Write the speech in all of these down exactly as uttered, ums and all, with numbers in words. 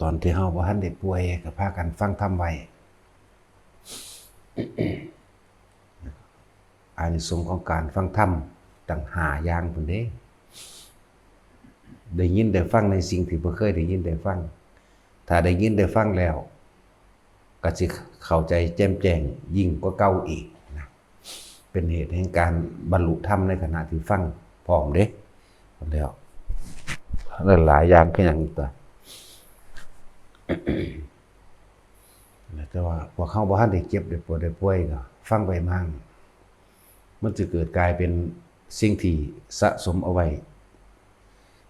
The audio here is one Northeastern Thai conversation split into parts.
ตอนที่เฮาบ่ทันได้ป่วยก็พากันฟังธรรมไว้ อานิสงส์ของการฟังธรรมตั้งห้าอย่างพุ้นเด้ ได้ยินได้ฟังในสิ่งที่บ่เคยได้ยินได้ฟัง ถ้าได้ยินได้ฟังแล้ว ก็สิเข้าใจแจ่มแจ้งยิ่งกว่าเก่าอีกนะ เป็นเหตุแห่งการบรรลุธรรมในขณะที่ฟังพร้อมเด้ แล้วหลายๆอย่างคือหยังอีกตัว แต่ว่าพวกเฮาบ่ทันได้เจ็บได้ปวดได้ป่วยก็ฟังไปมั่ง มันจะเกิดกลายเป็นสิ่งที่สะสมเอาไว้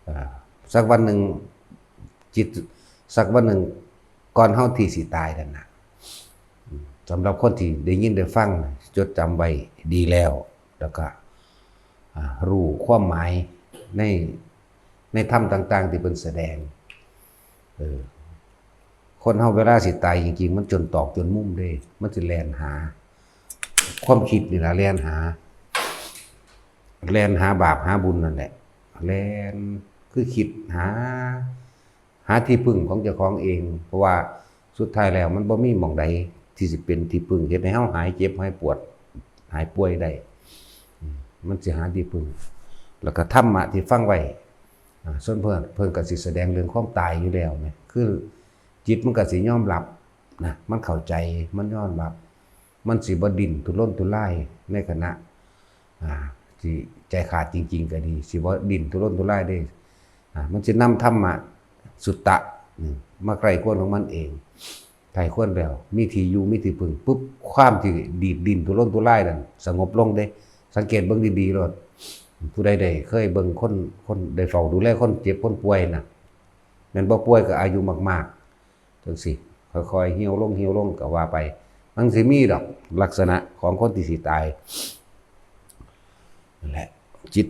อ่า สักวันหนึ่ง จิต สักวันหนึ่ง ก่อนเฮาที่สิตายนั่นน่ะ อืม สำหรับคนที่ได้ยินได้ฟัง จดจำไว้ดีแล้ว แล้วก็ อ่า รู้ความหมายใน ในธรรมต่างๆที่เพิ่นแสดง เออ คนเฮาเวลาสิตายจริงๆ มันจนตอกจนมุมเด้ มันสิแล่นหา ความคิดนี่ล่ะแล่นหา แล่นหาบาปหาบุญนั่นแหละ แล่น คือคิดหา หาที่พึ่งของเจ้าของเอง เพราะว่าสุดท้ายแล้วมันบ่มีหม่องใดที่สิเป็นที่พึ่ง เฮ็ดให้เฮาหายเจ็บหายปวด หายป่วยได้ อืม มันสิหาที่พึ่ง แล้วก็ธรรมะที่ฟังไว้ อ่า ส่วนเพิ่น เพิ่นก็สิแสดงเรื่องความตายอยู่แล้วแหม คือจิตมันก็สิยอมรับนะ มันเข้าใจ มันยอมรับ มันสิบ่ดิ้นทุรนทุรายในขณะ อ่า ที่ใจขาดจริงๆก็ดี สิบ่ดิ้นทุรนทุรายเด้ อ่า มันสินำธรรมะสุตตะ อืม มาใคร่ครวญของมันเอง ใคร่ครวญแล้ว มีที่อยู่ มีที่พึ่งปุ๊บ ความที่ดีดดิ้นทุรนทุรายนั่นสงบลงเด้ สังเกตเบิ่งดีๆโลด ผู้ใดได้เคยเบิ่งคน คนได้เฝ้าดูแลคนเจ็บคนป่วยน่ะ แม่นบ่ป่วยก็อายุมากๆ จั่งซี้ ค่อยๆเหี่ยวลง เหี่ยวลงก็ว่าไป มันสิมีดอกลักษณะของคนที่สิตาย นั่นแหละ จิต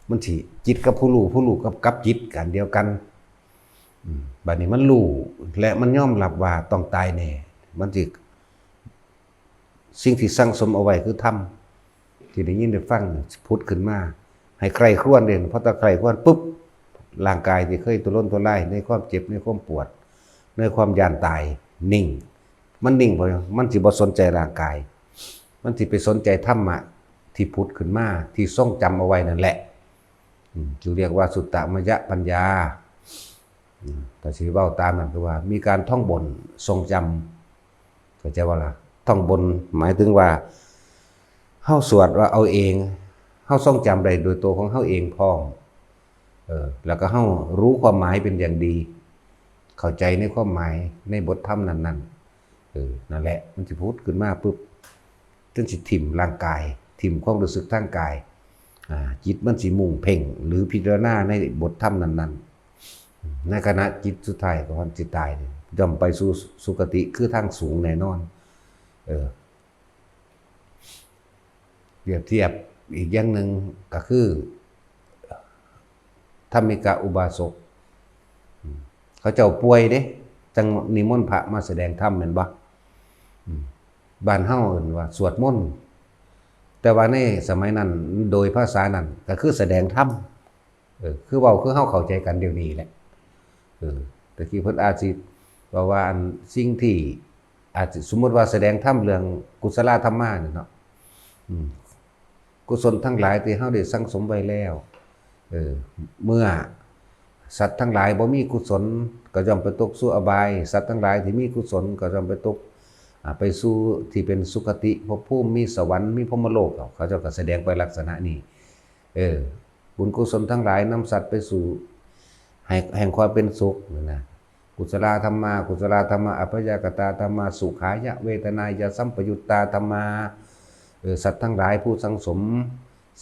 มันสิ จิตกับผู้รู้ ผู้รู้กับ กับจิตอันเดียวกัน อืม บัดนี้มันรู้ และมันยอมรับว่าต้องตายแน่ มันสิ สิ่งที่สั่งสมเอาไว้คือธรรม ที่ได้ยินได้ฟังผุดขึ้นมา ให้ใคร่ครวญเด้ พอตาใคร่ครวญปุ๊บ ร่างกายที่เคยทุรนทุรายในความเจ็บ ในความปวด ในความย่านตาย นิ่ง มันนิ่งบ่ มันสิบ่สนใจร่างกาย มันสิไปสนใจธรรมะที่ผุดขึ้นมา ที่ทรงจำเอาไว้นั่นแหละ อืม จึงเรียกว่าสุตตมยปัญญา อืม ถ้าสิเว้าตามนั้นคือว่ามีการท่องบนทรงจำ เข้าใจบ่ล่ะ? ท่องบนหมายถึงว่า เฮาสวดว่าเอาเอง เฮาทรงจำได้โดยตัวของเฮาเองพร้อม เออ แล้วก็เฮารู้ความหมายเป็นอย่างดี เข้าใจในความหมายในบทธรรมนั้นๆ เออ นั่นแหละ มันสิผุดขึ้นมาปุ๊บ จนสิถิ่มร่างกาย ถิ่มความรู้สึกทางกาย อ่า จิตมันสิมุ่งเพ่ง หรือพิจารณาในบทธรรมนั้นๆ ในขณะจิตสุดท้ายก่อนสิตายนี่ ย่อมไปสู่สุคติคือทางสูงแน่นอน เออ เปรียบเทียบอีกอย่างหนึ่งก็คือ ธรรมิกะอุบาสก อืม เขาเจ้าป่วยเด้ จั่งนิมนต์พระมาแสดงธรรมแม่นบ่? อืม บ้านเฮาเอิ้นว่าสวดมนต์ แต่ว่าในสมัยนั้นโดยภาษานั้นก็คือแสดงธรรม เออ คือเว้าคือเฮาเข้าใจกันเดี๋ยวนี้แหละ เออ แต่กี้เพิ่นอาจสิเว้าว่าอันสิ่งที่ อาจสิสมมุติว่าแสดงธรรมเรื่องกุศลธรรมานี่เนาะ อืม กุศลทั้งหลายที่เฮาได้สั่งสมไว้แล้ว เออ เมื่อสัตว์ทั้งหลายบ่มีกุศลก็ย่อมไปตกสู่อบาย สัตว์ทั้งหลายที่มีกุศลก็ย่อมไปตก อ่า ไปสู่ที่เป็นสุคติภพภูมิ มีสวรรค์ มีพรหมโลก เขาเจ้าก็แสดงไปลักษณะนี้ เออ บุญกุศลทั้งหลายนำสัตว์ไปสู่ ให้ แห่งความเป็นสุขนั่นนะ กุศลธรรมา กุศลธรรมา อัพยากตาธรรมา สุขายะเวทนายะสัมปยุตตาธรรมา เออ สัตว์ทั้งหลายผู้สั่งสม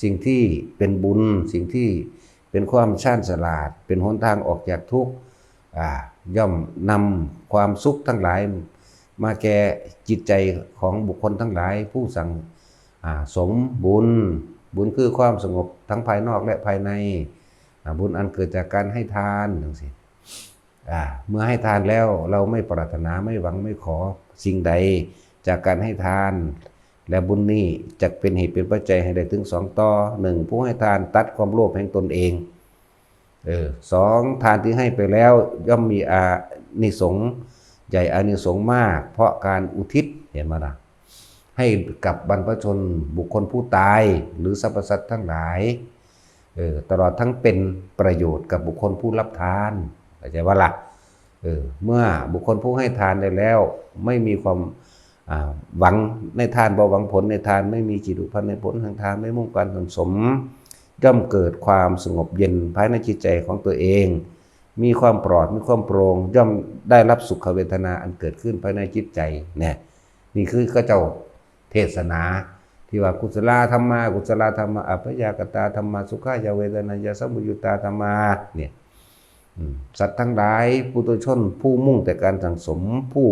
สิ่งที่เป็นบุญ สิ่งที่เป็นความชาญฉลาด เป็นหนทางออกจากทุกข์ อ่า ย่อมนำความสุขทั้งหลายมาแก่จิตใจของบุคคลทั้งหลายผู้สั่ง อ่า สมบุญ บุญคือความสงบทั้งภายนอกและภายใน อ่า บุญอันเกิดจากการให้ทานจั่งซี้ อ่า เมื่อให้ทานแล้วเราไม่ปรารถนา ไม่หวัง ไม่ขอสิ่งใดจากการให้ทาน และบุญนี้จักเป็นเหตุเป็นปัจจัยให้ได้ถึงสองต่อ หนึ่ง ผู้ให้ทานตัดความโลภแห่งตนเอง เออ สอง ทานที่ให้ไปแล้วย่อมมีอานิสงส์ใหญ่ อานิสงส์มาก เพราะการอุทิศ เห็นไหมล่ะ ให้กับบรรพชน บุคคลผู้ตาย หรือสรรพสัตว์ทั้งหลาย เออ ตลอดทั้งเป็นประโยชน์กับบุคคลผู้รับทาน เข้าใจว่าล่ะ เออ เมื่อบุคคลผู้ให้ทานได้แล้ว ไม่มีความ อ่า หวังในทาน บ่หวังผลในทาน ไม่มีจิตผูกพันในผลแห่งทาน ไม่มุ่งการสั่งสม ย่อมเกิดความสงบเย็นภายในจิตใจของตัวเอง มีความปลอด มีความโปร่ง ย่อมได้รับสุขเวทนาอันเกิดขึ้นภายในจิตใจ เนี่ย นี่คือเขาเจ้าเทศนา ที่ว่า กุศลาธัมมา กุศลาธัมมา อัพพยากตาธัมมา สุขายาเวทนายาสัมปยุตตาธัมมา เนี่ย อืม สัตว์ทั้งหลาย ปุถุชน ผู้มุ่งแต่การสั่งสม ผู้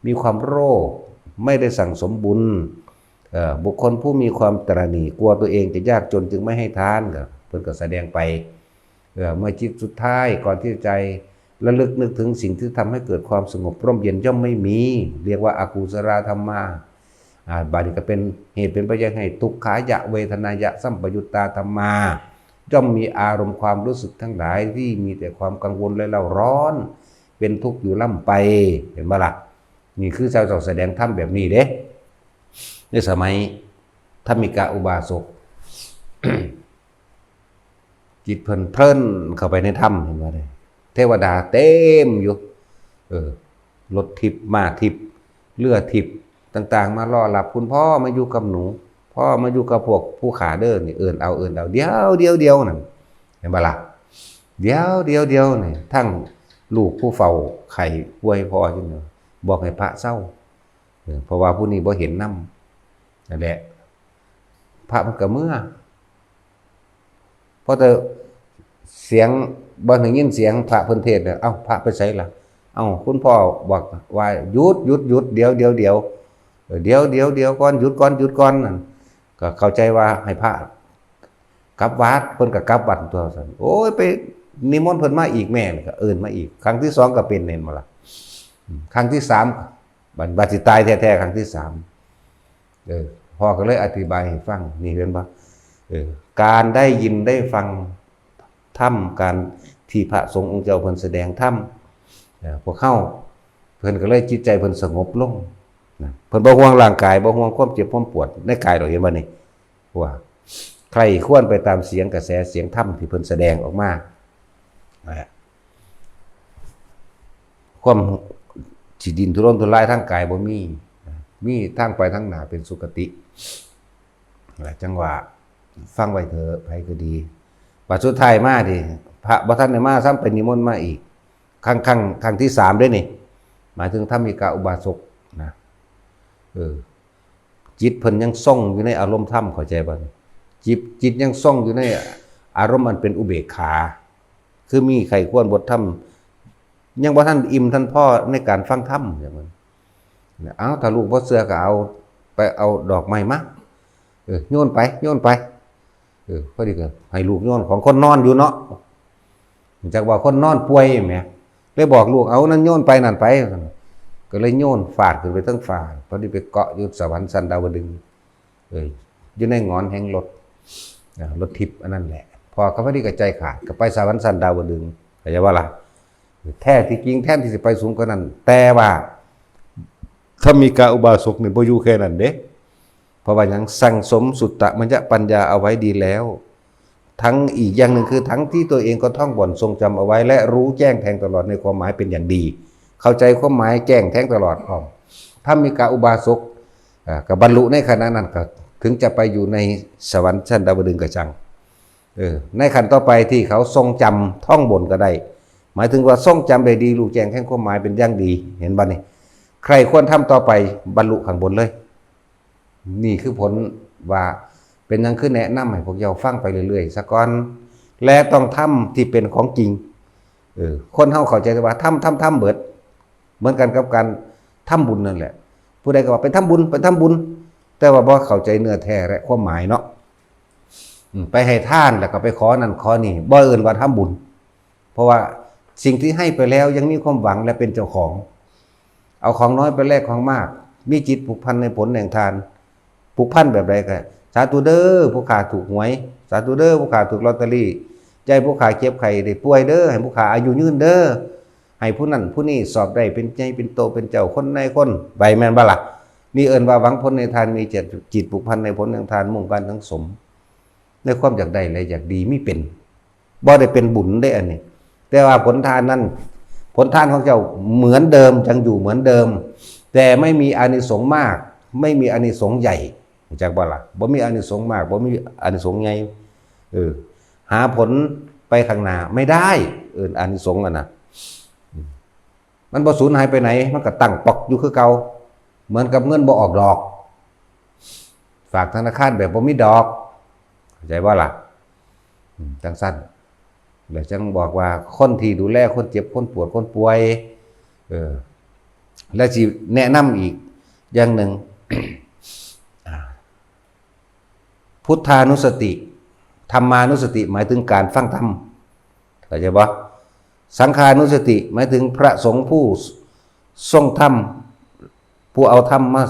มีความโลภ ไม่ได้สั่งสมบุญ เอ่อ บุคคลผู้มีความตระหนี่ กลัวตัวเองจะยากจนจึงไม่ให้ทาน ก็ เพิ่นก็แสดงไป เอ่อ เมื่อจิตสุดท้าย ก่อนที่ใจระลึกนึกถึงสิ่งที่ทำให้เกิดความสงบร่มเย็นย่อมไม่มี เรียกว่าอากุศลาธัมมา อ่า บาดนี้ก็เป็นเหตุเป็นปัจจัยให้ทุกขายะเวทนายะสัมปยุตตาธัมมา ย่อมมีอารมณ์ความรู้สึกทั้งหลายที่มีแต่ความกังวลและเร่าร้อน เป็นทุกข์อยู่ร่ำไป เห็นบ่ล่ะ นี่คือเจ้าเจ้าแสดงธรรมแบบนี้เด้ ในสมัยธรรมิกาอุบาสก จิตเพลินเพลินเข้าไปในธรรม เห็นบ่เด้ เทวดาเต็มอยู่ เออ รถทิพย์ ม้าทิพย์ เรือทิพย์ ต่างๆ มารอรับ คุณพ่อมาอยู่กับหนู พ่อมาอยู่กับพวกผู้ข้าเด้อ นี่ เอิ้นเอา เอิ้นเอา เดี๋ยวเดี๋ยวเดี๋ยวนั่น เห็นบ่ล่ะ เดี๋ยวเดี๋ยวเดี๋ยวนี่ ทั้งลูกผู้เฝ้าไข้ป่วยพ่ออยู่นี่ บอกให้พระเซา เออ เพราะว่าผู้นี้บ่เห็นนำ นั่นแหละ พระมันก็เมือ พอแต่เสียง บ่ได้ยินเสียงพระเพิ่นเทศน์แล้ว เอ้า พระไปไสล่ะ เอ้า คุณพ่อบอกว่า หยุด หยุด หยุด เดี๋ยว เดี๋ยว เดี๋ยว เออ เดี๋ยว เดี๋ยว เดี๋ยวก่อน หยุดก่อน หยุดก่อน นั่น ก็เข้าใจว่าให้พระกลับวัด เพิ่นก็กลับวัดตั๊วซั่น โอ้ย ไปนิมนต์เพิ่นมาอีกแม่ ก็เอิ้นมาอีก ครั้งที่สองก็เป็น เห็นบ่ล่ะ อืม ครั้งที่สาม บัด บัดสิตายแท้ๆ ครั้งที่สาม เออ พ่อก็เลยอธิบายให้ฟัง นี่เห็นบ่ เออ การได้ยินได้ฟังธรรม การที่พระสงฆ์องค์เจ้าเพิ่นแสดงธรรม เออ พวกเฮา เพิ่นก็เลยจิตใจเพิ่นสงบลงนะ เพิ่นบ่ห่วงร่างกาย บ่ห่วงความเจ็บความปวดในกายดอก เห็นบ่นี่ ว่าใคร่ครวญไปตามเสียงกระแสเสียงธรรมที่เพิ่นแสดงออกมา นะ ความสิดิ้นทุรนทุรายทางกายบ่มี มีทางไปทางหน้าเป็นสุคติ จั่งว่าฟังไว้เถอะ ไผก็ดี บัดสุดท้ายมานี่ พระบ่ทันได้มา ซ้ำไปนิมนต์มาอีก ครั้ง ครั้ง ครั้งที่สามเด้นี่ หมายถึงธรรมิกาอุบาสกนะ เออ จิตเพิ่นยังทรงอยู่ในอารมณ์ธรรม เข้าใจบ่นี่ จิต จิตยังทรงอยู่ในอารมณ์อันเป็นอุเบกขา คือมีใคร่ครวญบทธรรม ยังบ่ทันอิ่มทันพอในการฟังธรรม อย่างนั้น เอ้า ถ้าลูกบ่เชื่อก็เอา ไปเอาดอกไม้มา เออ โยนไป โยนไป เออ พอดีก็ให้ลูกโยน ของคนนอนอยู่เนาะ จักว่าคนนอนป่วยแหม เลยบอกลูก เอานั่นโยนไปนั่นไป ก็เลยโยนฟาดขึ้นไปเทิงฟ้า พอดีไปเกาะอยู่สวรรค์ชั้นดาวดึงส์ เออ อยู่ในหงอนแห่งรถ อ่า รถทิพย์อันนั้นแหละ พ่อก็พอดีก็ใจขาด ก็ไปสวรรค์ชั้นดาวดึงส์ เข้าใจบ่ล่ะ แท้ที่จริงแทนที่สิไปสูงกว่านั้น แต่ว่าธรรมิกาอุบาสกนี่บ่อยู่แค่นั้นเด้ เพราะว่าหยัง สั่งสมสุตตมยปัญญาเอาไว้ดีแล้ว ทั้งอีกอย่างหนึ่งคือทั้งที่ตัวเองก็ท่องบ่อนทรงจำเอาไว้ และรู้แจ้งแทงตลอดในความหมายเป็นอย่างดี เข้าใจความหมายแจ้งแทงตลอดพร้อม ธรรมิกาอุบาสก อ่า ก็บรรลุในขณะนั้น ก็ถึงจะไปอยู่ในสวรรค์ชั้นดาวดึงส์ก็จั่ง เออ ในขั้นต่อไปที่เขาทรงจำท่องบนก็ได้ หมายถึงว่าทรงจำได้ดี รู้แจ้งแทงความหมายเป็นอย่างดี เห็นบ่นี่ ใคร่ครวญทำต่อไป บรรลุข้างบนเลย นี่คือผลว่าเป็นหยังคือแนะนำให้พวกเจ้าฟังไปเรื่อยๆ ซะก่อน และต้องทำที่เป็นของจริง เออ คนเฮาเข้าใจแต่ว่าทำ ทำ ทำเบิด เหมือนกันกับการทำบุญนั่นแหละ ผู้ใดก็ว่าไปทำบุญ ไปทำบุญ แต่ว่าบ่เข้าใจเนื้อแท้และความหมายเนาะ อืม ไปให้ทานแล้วก็ไปขอนั่นขอนี่ บ่เอิ้นว่าทำบุญ เพราะว่าสิ่งที่ให้ไปแล้วยังมีความหวังและเป็นเจ้าของ เอาของน้อยไปแลกของมาก มีจิตผูกพันในผลแห่งทาน ผูกพันแบบใดก็ สาธุเด้อผู้ข้าถูกหวย สาธุเด้อผู้ข้าถูกลอตเตอรี่ อย่าให้ผู้ข้าเจ็บไข้ได้ป่วยเด้อ ให้ผู้ข้าอายุยืนเด้อ ให้ผู้นั้นผู้นี้สอบได้เป็นใหญ่เป็นโตเป็นเจ้าคนนายคน ไปแม่นบ่ล่ะ นี่เอิ้นว่าหวังผลในทาน มีจิตผูกพันในผลแห่งทาน มุ่งการสังสม ในความอยากได้และอยากดีมีเป็น บ่ได้เป็นบุญเด้อันนี้ แต่ว่าผลทานนั้น ผลทานของเจ้าเหมือนเดิม ยังอยู่เหมือนเดิม แต่ไม่มีอานิสงส์มาก ไม่มีอานิสงส์ใหญ่ รู้จักบ่ล่ะ บ่มีอานิสงส์มาก บ่มีอานิสงส์ใหญ่ เออ หาผลไปข้างหน้าไม่ได้ เออ อานิสงส์อะนะ อืม มันบ่สูญหายไปไหน มันก็ตั้งปอกอยู่คือเก่า เหมือนกับเงินบ่ออกดอก ฝากธนาคารแบบบ่มีดอก เข้าใจบ่ล่ะ อืม จังซั่น แล้วจังบอกว่าคนที่ดูแลคนเจ็บ คนปวด คนป่วย เออ และสิแนะนำอีกอย่างหนึ่ง อ่า พุทธานุสติ ธรรมานุสติ หมายถึงการฟังธรรม เข้าใจบ่ สังฆานุสติ หมายถึงพระสงฆ์ผู้ทรงธรรม ผู้เอาธรรมมา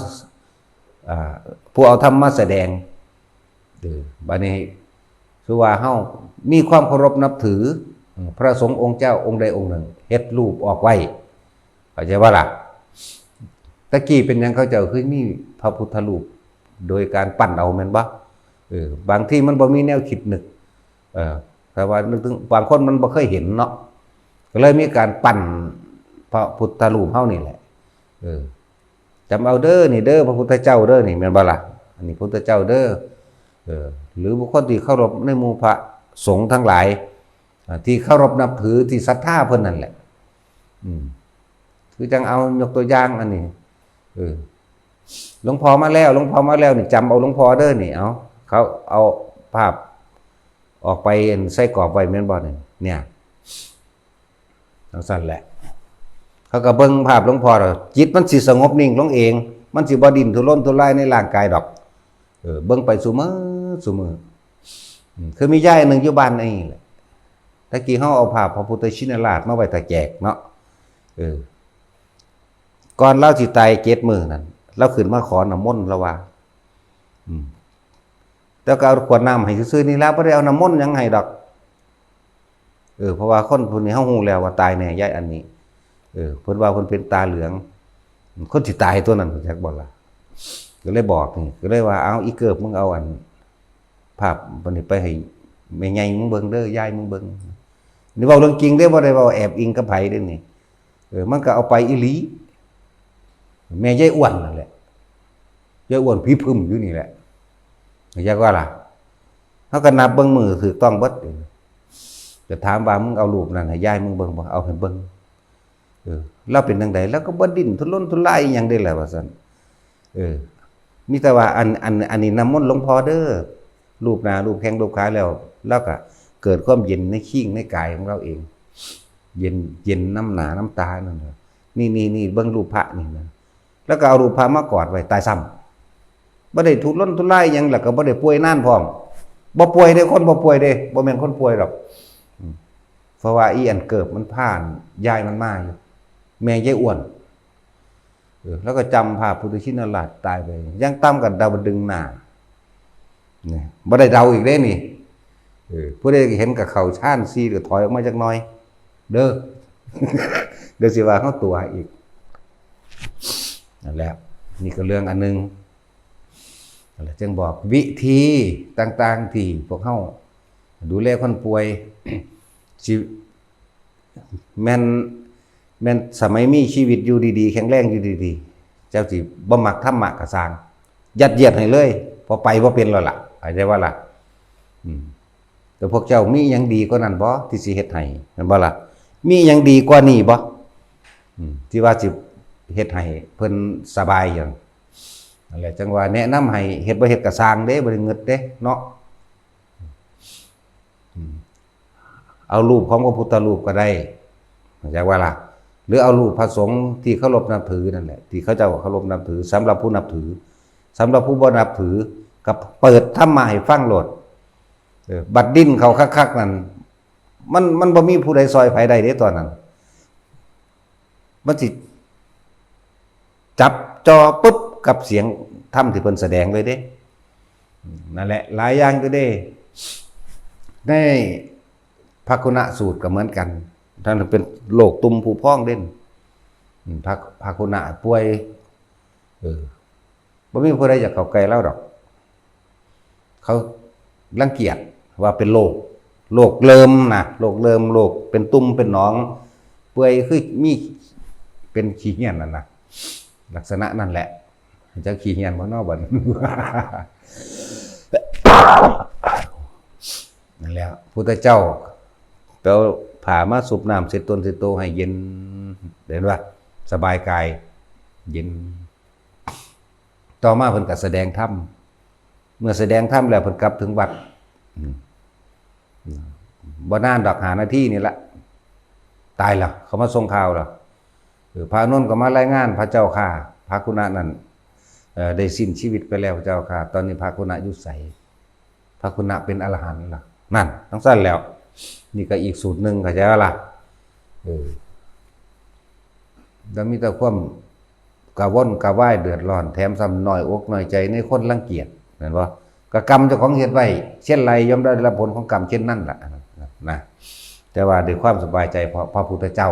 อ่า ผู้เอาธรรมมาแสดง เออ บัดนี้ คือว่าเฮามีความเคารพนับถือ อืม พระสงฆ์องค์เจ้าองค์ใดองค์หนึ่ง เฮ็ดรูปออกไว้ เข้าใจบ่ล่ะ ตะกี้เป็นหยังเขาเจ้าคือมีพระพุทธรูป โดยการปั้นเอาแม่นบ่ เออ บางทีมันบ่มีแนวคิดนึก เออ แต่ว่านึกถึง บางคนมันบ่เคยเห็นเนาะ ก็เลยมีการปั้นพระพุทธรูปเฮานี่แหละ เออ จำเอาเด้อนี่เด้อ พระพุทธเจ้าเด้อนี่ แม่นบ่ล่ะ อันนี้พุทธเจ้าเด้อ เออ หรือบุคคลที่เคารพในหมู่พระสงฆ์ทั้งหลาย อ่า ที่เคารพนับถือ ที่ศรัทธาเพิ่นนั่นแหละ อืม คือจังเอายกตัวอย่างอันนี้ เออ หลวงพ่อมาแล้ว หลวงพ่อมาแล้วนี่ จำเอาหลวงพ่อเด้อนี่ เอา เขาเอาภาพออกไปใส่กรอบไว้แม่นบ่นี่ เนี่ย จังซั่นแหละ เขาก็เบิ่งภาพหลวงพ่อแล้ว จิตมันสิสงบนิ่งลงเอง มันสิบ่ดิ้นทุรนทุรายในร่างกายดอก เออ เบิ่งไปซุมื้อซุมื้อ อืม คือมียายหนึ่งอยู่บ้านนี่แหละ ตะกี้เฮาเอาภาพพระพุทธชินราชมาไว้ถ้าแจกเนาะ เออ ก่อนลาวสิตายเจ็ดมื้อนั่น ลาวขึ้นมาขอน้ำมนต์ ลาวว่า อืม แต่ก็เอาขวดน้ำให้ซื่อๆนี่ล่ะ บ่ได้เอาน้ำมนต์หยังให้ดอก เออ เพราะว่าคนผู้นี้เฮาฮู้แล้วว่าตายแน่ ยายอันนี้ เออ เพิ่นว่าเพิ่นเป็นตาเหลือง คนสิตายตัวนั้น รู้จักบ่ล่ะ ก็เลยบอกนี่ ก็เลยว่า เอา อีเกิบ มึงเอาอัน ภาพอันนี้ไปให้แม่ใหญ่มึงเบิ่งเด้อ ยายมึงเบิ่ง นี่เว้าเรื่องจริงเด้ บ่ได้เว้าแอบอิงกับไผเด้นี่ เออ มันก็เอาไปอีหลี แม่ยายอ้วนนั่นแหละ ยายอ้วนผีพึมอยู่นี่แหละ รู้จักบ่ล่ะ เฮาก็นับเบิ่งมื้อถูกต้องเบิด จะถามว่า มึงเอารูปนั้นให้ยายมึงเบิ่งบ่ เอาให้เบิ่ง เออ ลาวเป็นจั่งใด ลาวก็บ่ดิ้นทุรนทุรายอิหยังเด้ล่ะ ว่าซั่น เออ มีแต่ว่า อัน อัน อันนี้น้ำมนต์หลวงพ่อเด้อ ลูบหน้าลูบแข้งลูบขาแล้ว ลาวก็เกิดความเย็นในคิงในกายของลาวเอง เย็น เย็นนำหน้านำตานั่นน่ะ นี่ นี่ นี่ เบิ่งรูปพระนี่นะ แล้วก็เอารูปพระมากอดไว้ ตายซ้ำ บ่ได้ทุรนทุรายหยัง แล้วก็บ่ได้ป่วยนานพร้อม บ่ป่วยเด้ คนบ่ป่วยเด้ บ่แม่นคนป่วยดอก อืม เพราะว่าอีอันเกิบมันพา ยายมันมาอยู่ แม่ยายอ้วน เออ แล้วก็จำภาพพุทธชินราชตายไป อย่างต่ำก็ดาวดึงส์หน้า นี่ บ่ได้เดาอีกเด้นี่ เออ ผู้ใดเห็นกับเขาชานสี่ก็ถอยออกมาจักหน่อย เด้อ เดี๋ยวสิว่าเฮาตั๋วอีก นั่นแหละ นี่ก็เรื่องอันหนึ่ง นั่นแหละ จึงบอกวิธีต่างๆที่พวกเฮาดูแลคนป่วย สิ แม่น แม่นสมัยมีชีวิตอยู่ดีๆ แข็งแรงอยู่ดีๆ เจ้าสิบ่มักธรรมะก็ซ่าง ยัดเยียดให้เลย พอไปบ่เป็นแล้วล่ะ เข้าใจบ่ล่ะ อืม แต่พวกเจ้ามีหยังดีกว่านั้นบ่ ที่สิเฮ็ดให้ แม่นบ่ล่ะ มีหยังดีกว่านี้บ่ อืม ที่ว่าสิเฮ็ดให้เพิ่นสบายหยัง นั่นแหละ จั่งว่าแนะนำให้เฮ็ดบ่เฮ็ดก็ซ่างเด้ บ่ได้งึดเด้เนาะ อืม เอารูปของพระพุทธรูปก็ได้ เข้าใจบ่ล่ะ หรือเอารูปพระสงฆ์ที่เคารพนับถือนั่นแหละ ที่เขาเจ้าเคารพนับถือ สำหรับผู้นับถือ สำหรับผู้บ่นับถือ ก็เปิดธรรมะให้ฟังโลด เออ บัดดิ้นเข้าคักๆนั่น มัน มันบ่มีผู้ใดซ่อยไผได้เด้ตอนนั้น มันสิจับจ่อปุ๊บกับเสียงธรรมที่เพิ่นแสดงเลยเด้ นั่นแหละ หลายอย่างอยู่เด้ ใน ภักขุณสูตรก็เหมือนกัน ท่านเป็นโรคตุ่มผุพองเด่น อืม ภัก ภักขุณป่วย เออ บ่มีผู้ใดอยากเข้าใกล้ลาวดอก เขารังเกียจว่าเป็นโรค โรคเริมนะ โรคเริม โรคเป็นตุ่มเป็นหนอง เปื่อยคือมี เป็นขี้เหี้ยนนั่นนะ ลักษณะนั่นแหละ จะขี้เหี้ยนบ่เนาะบัดนี้ นั่นแหละ พุทธเจ้าไปเอาผ้ามาซุบน้ำเช็ดตนเช็ดโตให้เย็น เห็นปะ สบายกาย เย็น ต่อมาเพิ่นก็แสดงธรรม เมื่อแสดงธรรมแล้วเพิ่นกลับถึงวัด อืม อืม บ่นานดอก ห้านาทีนี่ละ ตายแล้ว เขามาส่งข่าวแล้ว เออ พระอานนท์ก็มารายงาน พระเจ้าข้า ภักขุณนั่น เอ่อ ได้สิ้นชีวิตไปแล้ว พระเจ้าข้า ตอนนี้ภักขุณอยู่ไส ภักขุณเป็นอรหันต์ล่ะ นั่น จั่งซั้นแล้ว นี่ก็อีกสูตรหนึ่ง เข้าใจบ่ล่ะ เออ แล้วมีแต่ความกระวนกระวายเดือดร้อน แถมซ้ำน้อยอกน้อยใจในคนรังเกียจ แม่นบ่ ก็กรรมเจ้าของเฮ็ดไว้เช่นไร ย่อมได้รับผลของกรรมเช่นนั้นล่ะ นะ แต่ว่าด้วยความสบายใจเพราะพระพุทธเจ้า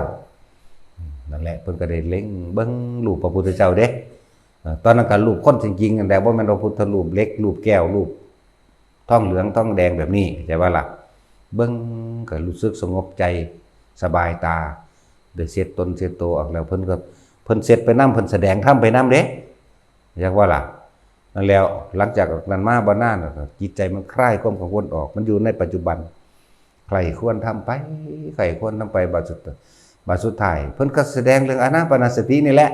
นั่นแหละ เพิ่นก็ได้เล็งเบิ่งรูปพระพุทธเจ้าเด้ เอ่อ ตอนนั้นก็รูปคนจริงๆนั่นแหละ บ่แม่นว่าพุทธรูปเหล็ก รูปแก้ว รูปทองเหลืองทองแดงแบบนี้ เข้าใจบ่ล่ะ เบิ่งก็รู้สึกสงบใจ สบายตา ได้เช็ดตนเช็ดโตออกแล้ว เพิ่นก็ เพิ่นเช็ดไปนำ เพิ่นแสดงธรรมไปนำเด้ เข้าใจบ่ล่ะ นั่นแล้ว หลังจากนั้นมาบ่นานแล้วก็จิตใจมันคลายความกังวลออก มันอยู่ในปัจจุบัน ใคร่ครวญทำไป ใคร่ครวญทำไป บัดสุด บัดสุดท้าย เพิ่นก็แสดงเรื่องอานาปานสตินี่แหละ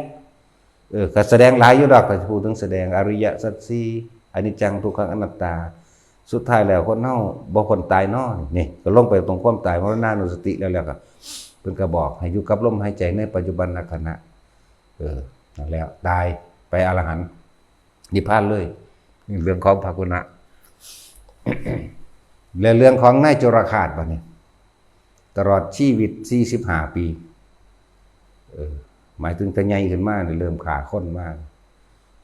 เออ ก็แสดงหลายอยู่ดอก แต่พูดถึงแสดงอริยสัจสี่ อนิจจัง ทุกขัง อนัตตา สุดท้ายแล้วคนเฮาบ่พ้นตายน้อ นี่ ก็ลงไปตรงความตาย มรณานุสติแล้ว แล้วก็ เพิ่นก็บอกให้อยู่กับลมหายใจในปัจจุบันขณะ เออ นั่นแล้ว ตายไปอรหันต์ นิพพานเลย นี่เรื่องของภักขุณ และเรื่องของนายจุลฆาตบัดนี้ ตลอดชีวิต สี่สิบห้า ปี เออ หมายถึงแต่ใหญ่ขึ้นมานี่เริ่มฆ่าคนมา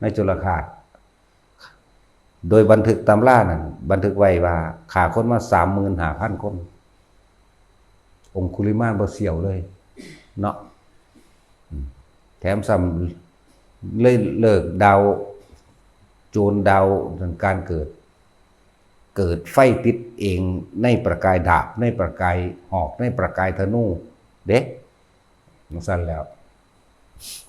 นายจุลฆาต โดยบันทึกตำรานั่น บันทึกไว้ว่าฆ่าคนมา สามหมื่นห้าพัน คน องคุลิมานบ่เสี่ยวเลย เนาะ อืม แถมซ้ำเลยเลิกดาว โจรดาวการเกิด เกิดไฟติดเองในประกายดาบ ในประกายหอก ในประกายธนู เด้ จั่งซั้นแล้ว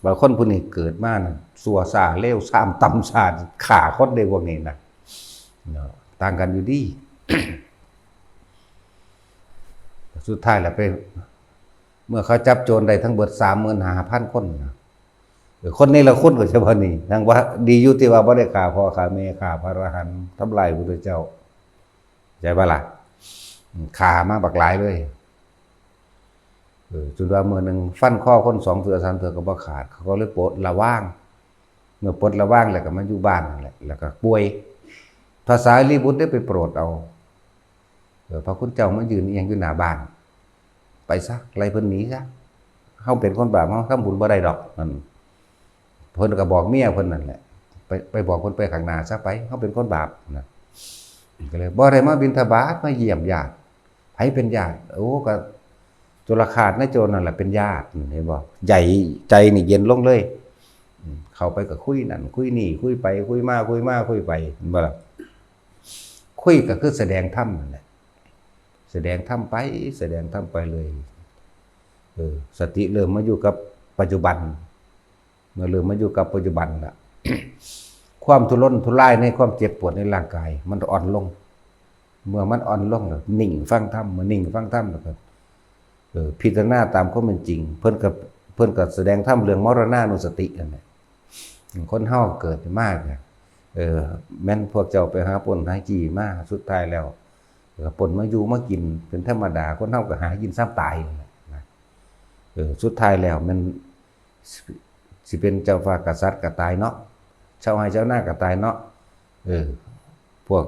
ว่าคนผู้นี้เกิดมานั่น ชั่วช้าเลวซามต่ำช้า ฆ่าคนได้พวกนี้นะ เนาะ ต่างกันอยู่ดี สุดท้ายแล้วไป เมื่อเขาจับโจรได้ทั้งเบิด สามหมื่นห้าพัน คนนะ เออ คนนี้ละคนก็เฉพาะนี่ ทั้งว่าดีอยู่ที่ว่าบ่ได้ฆ่าพ่อฆ่าแม่ ฆ่าพระอรหันต์ ทำลายพระพุทธเจ้า ใช่ปะล่ะ อืม ฆ่ามาบักหลายเลย เออ จนว่ามื้อหนึ่งฟันคอคนสองเทื่อสามเทื่อก็บ่ขาด เขาก็เลยปลดระวาง เมื่อปลดระวางแล้วก็มาอยู่บ้านนั่นแหละ แล้วก็ป่วย พระสารีบุตรได้ไปโปรดเอา เออ พระคุณเจ้ามายืนอิหยังอยู่หน้าบ้าน ไปซะ ไล่เพิ่นหนีซะ เฮาเป็นคนบาป เฮาทำบุญบ่ได้ดอก นั่น เพิ่นก็บอกเมียเพิ่นนั่นแหละ ไป ไปบอกเพิ่นไปข้างหน้าซะ ไป เฮาเป็นคนบาป นะ ก็เลย บ่ได้มาบิณฑบาต มาเยี่ยมญาติ ไผเป็นญาติ โอ้ ก็จุลฆาตนายโจรนั่นแหละเป็นญาติ เห็นบ่ ใจ ใจนี่เย็นลงเลย อืม เข้าไปก็คุยนั่นคุยนี่ คุยไปคุยมา คุยมาคุยไป เห็นบ่ล่ะ คุยก็คือแสดงธรรมนั่นแหละ แสดงธรรมไป แสดงธรรมไปเลย เออ สติเริ่มมาอยู่กับปัจจุบัน เมื่อเริ่มมาอยู่กับปัจจุบันละ ความทุรนทุรายในความเจ็บปวดในร่างกาย มันอ่อนลง เมื่อมันอ่อนลงแล้วนิ่งฟังธรรม เมื่อนิ่งฟังธรรมแล้วก็ เออ พิจารณาตามความเป็นจริง เพิ่นก็ เพิ่นก็แสดงธรรมเรื่องมรณานุสตินั่นแหละ คนเฮาเกิดมาเนี่ย เออ แม่นพวกเจ้าไปหาปล้นหาจี้มา สุดท้ายแล้วก็ปล้นมาอยู่มากินเป็นธรรมดา คนเฮาก็หากินซ้ำตายนั่นแหละนะ เออ สุดท้ายแล้วมัน สิเป็นเจ้าฟ้ากษัตริย์ก็ตายเนาะ ชาวไร่ชาวนาก็ตายเนาะ เออ พวก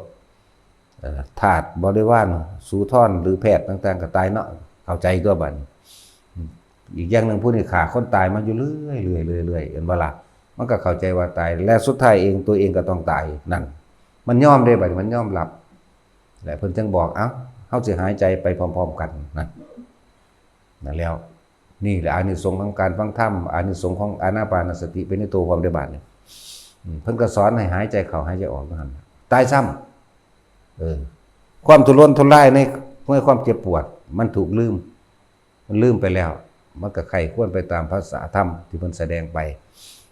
เอ่อ ทาสบริวาร สูทร หรือแพทย์ต่างๆก็ตายเนาะ เข้าใจตัวบัดนี้ อืม อีกอย่างหนึ่ง ผู้นี้ฆ่าคนตายมาอยู่เรื่อยๆ เรื่อยๆ เรื่อยๆ เห็นบ่ล่ะ มันก็เข้าใจว่าตาย และสุดท้ายเอง ตัวเองก็ต้องตาย นั่น มันยอมเด้ บัดนี้มันยอมรับ และเพิ่นจึงบอก เอ้า เฮาสิหายใจไปพร้อมๆกันนั่น นั่นแล้ว นี่แหละอานิสงส์ของการฟังธรรม อานิสงส์ของอานาปานสติเป็นในตัวความได้บาดนี่ อืม เพิ่นก็สอนให้หายใจเข้าหายใจออกนั่น ตายซ้ำ เออ ความทุรนทุรายใน ในความเจ็บปวด มันถูกลืม มันลืมไปแล้ว มันก็ใคร่ควรไปตามภาษาธรรมที่เพิ่นแสดงไป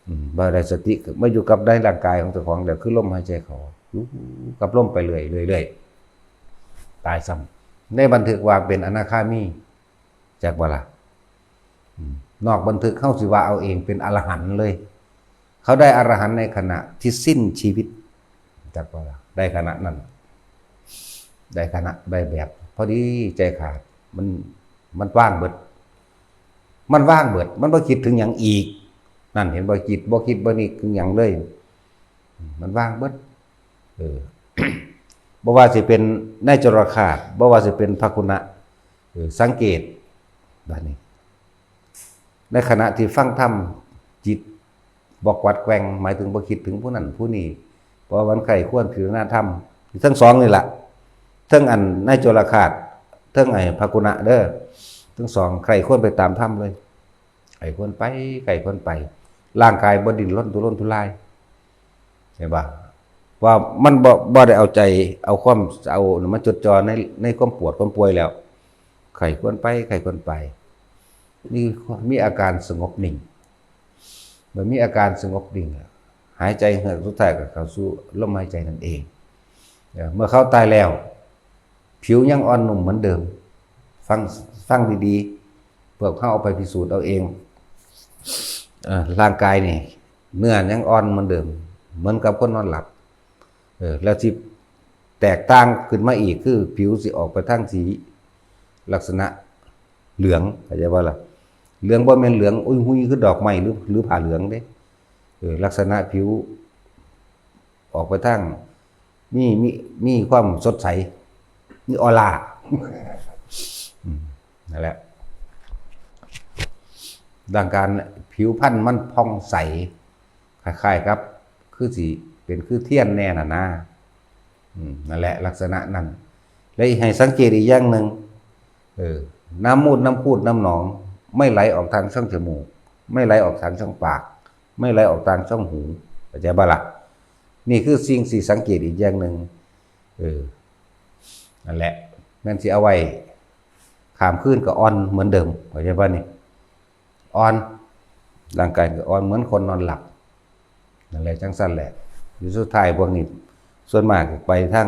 อืม บ่ได้สติมาอยู่กับในร่างกายของเจ้าของแล้ว คือลมหายใจเข้า อยู่กับลมไปเรื่อยๆ เรื่อยๆ ตายซ้ำ ในบันทึกว่าเป็นอนาคามี จักบ่ล่ะ อืม นอกบันทึกเฮาสิว่าเอาเองเป็นอรหันต์เลย เขาได้อรหันต์ในขณะที่สิ้นชีวิต จักบ่ล่ะ ได้ขณะนั้น ได้ขณะ ได้แบบ พอดีใจขาด มัน มันว่างเบิด มันว่างเบิด มันบ่คิดถึงหยังอีก นั่น เห็นบ่ คิด บ่คิดบ่นึกถึงหยังเลย มันว่างเบิด เออ บ่ว่าสิเป็นนายจรคาส บ่ว่าสิเป็นพระคุณะ เออ สังเกต บัดนี้ ในขณะที่ฟังธรรม จิตบ่กวัดแกว่ง หมายถึงบ่คิดถึงผู้นั้นผู้นี้ เพราะว่ามันใคร่ควรพิจารณาธรรม ทั้งสองนี่แหละ ทั้งอันนายจรคาส ทั้งไอ้พระคุณะเด้อ ทั้งสองใคร่ควรไปตามธรรมเลย ใคร่ควรไป ใคร่ควรไป ร่างกายบ่ดิ้นรนทุรนทุราย เห็นปะ ว่ามันบ่ บ่ได้เอาใจ เอาความ เอามาจดจ่อใน ในความปวดความป่วยแล้ว ใคร่ควรไป ใคร่ควรไป มี มีอาการสงบนิ่ง เมื่อมีอาการสงบนิ่ง หายใจเฮือกสุดท้ายก็เข้าสู่ลมหายใจนั่นเอง เอ่อ เมื่อเขาตายแล้ว ผิวยังอ่อนนุ่มเหมือนเดิม ฟัง ฟังดีๆ พวกเขาเอาไปพิสูจน์เอาเอง เอ่อ ร่างกายนี่ เนื้อยังอ่อนเหมือนเดิม เหมือนกับคนนอนหลับ เออ แล้วที่แตกต่างขึ้นมาอีกคือผิวสิออกไปทางสีลักษณะเหลือง เข้าใจบ่ล่ะ เหลืองบ่แม่นเหลืองอุ้ยหุยคือดอกไม้หรือ หรือผ้าเหลืองเด้ เออ ลักษณะผิว ออกไปทาง มี มี มีความสดใส มีออร่า อืม นั่นแหละ ดังการผิวพรรณมันผ่องใส คล้ายๆกับ คือสิเป็นคือเทียนแน่น่ะนะ อืม นั่นแหละ ลักษณะนั้น และให้สังเกตอีกอย่างหนึ่ง เออ น้ำมูด น้ำพูด น้ำหนอง ไม่ไหลออกทางช่องจมูก ไม่ไหลออกทางช่องปาก ไม่ไหลออกทางช่องหู เข้าใจบ่ล่ะ นี่คือสิ่งที่สังเกตอีกอย่างหนึ่ง เออ นั่นแหละ แม่นสิเอาไว้ ข้ามคืนก็อ่อนเหมือนเดิม เข้าใจบ่นี่ อ่อน ร่างกายก็อ่อนเหมือนคนนอนหลับ นั่นแหละ จังซั่นแหละ อยู่สุดท้ายพวกนี้ ส่วนมากไปทาง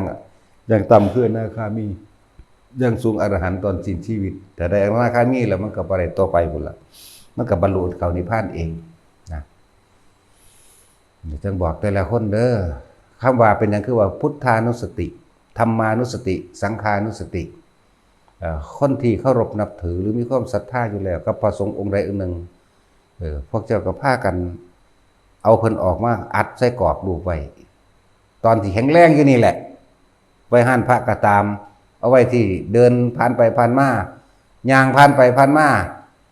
อย่างต่ำคืออนาคามี อย่างสูงอรหันต์ตอนสิ้นชีวิต แต่ได้อนาคามีแล้วมันก็บ่ได้ต่อไปพุ้นละ มันก็บรรลุเข้านิพพานเองนะ จังบอกแต่ละคนเด้อ คำว่าเป็นหยังคือว่าพุทธานุสติ ธรรมานุสติ สังฆานุสติ เอ่อ คนที่เคารพนับถือหรือมีความศรัทธาอยู่แล้วกับพระสงฆ์องค์ใดองค์หนึ่ง เออ พวกเจ้าก็พากันเอาเพิ่นออกมาอัดใส่กรอบรูปไว้ ตอนที่แข็งแรงอยู่นี่แหละ ไว้ฮ้านพระก็ตาม เอาไว้ที่เดินผ่านไปผ่านมา ย่างผ่านไปผ่านมา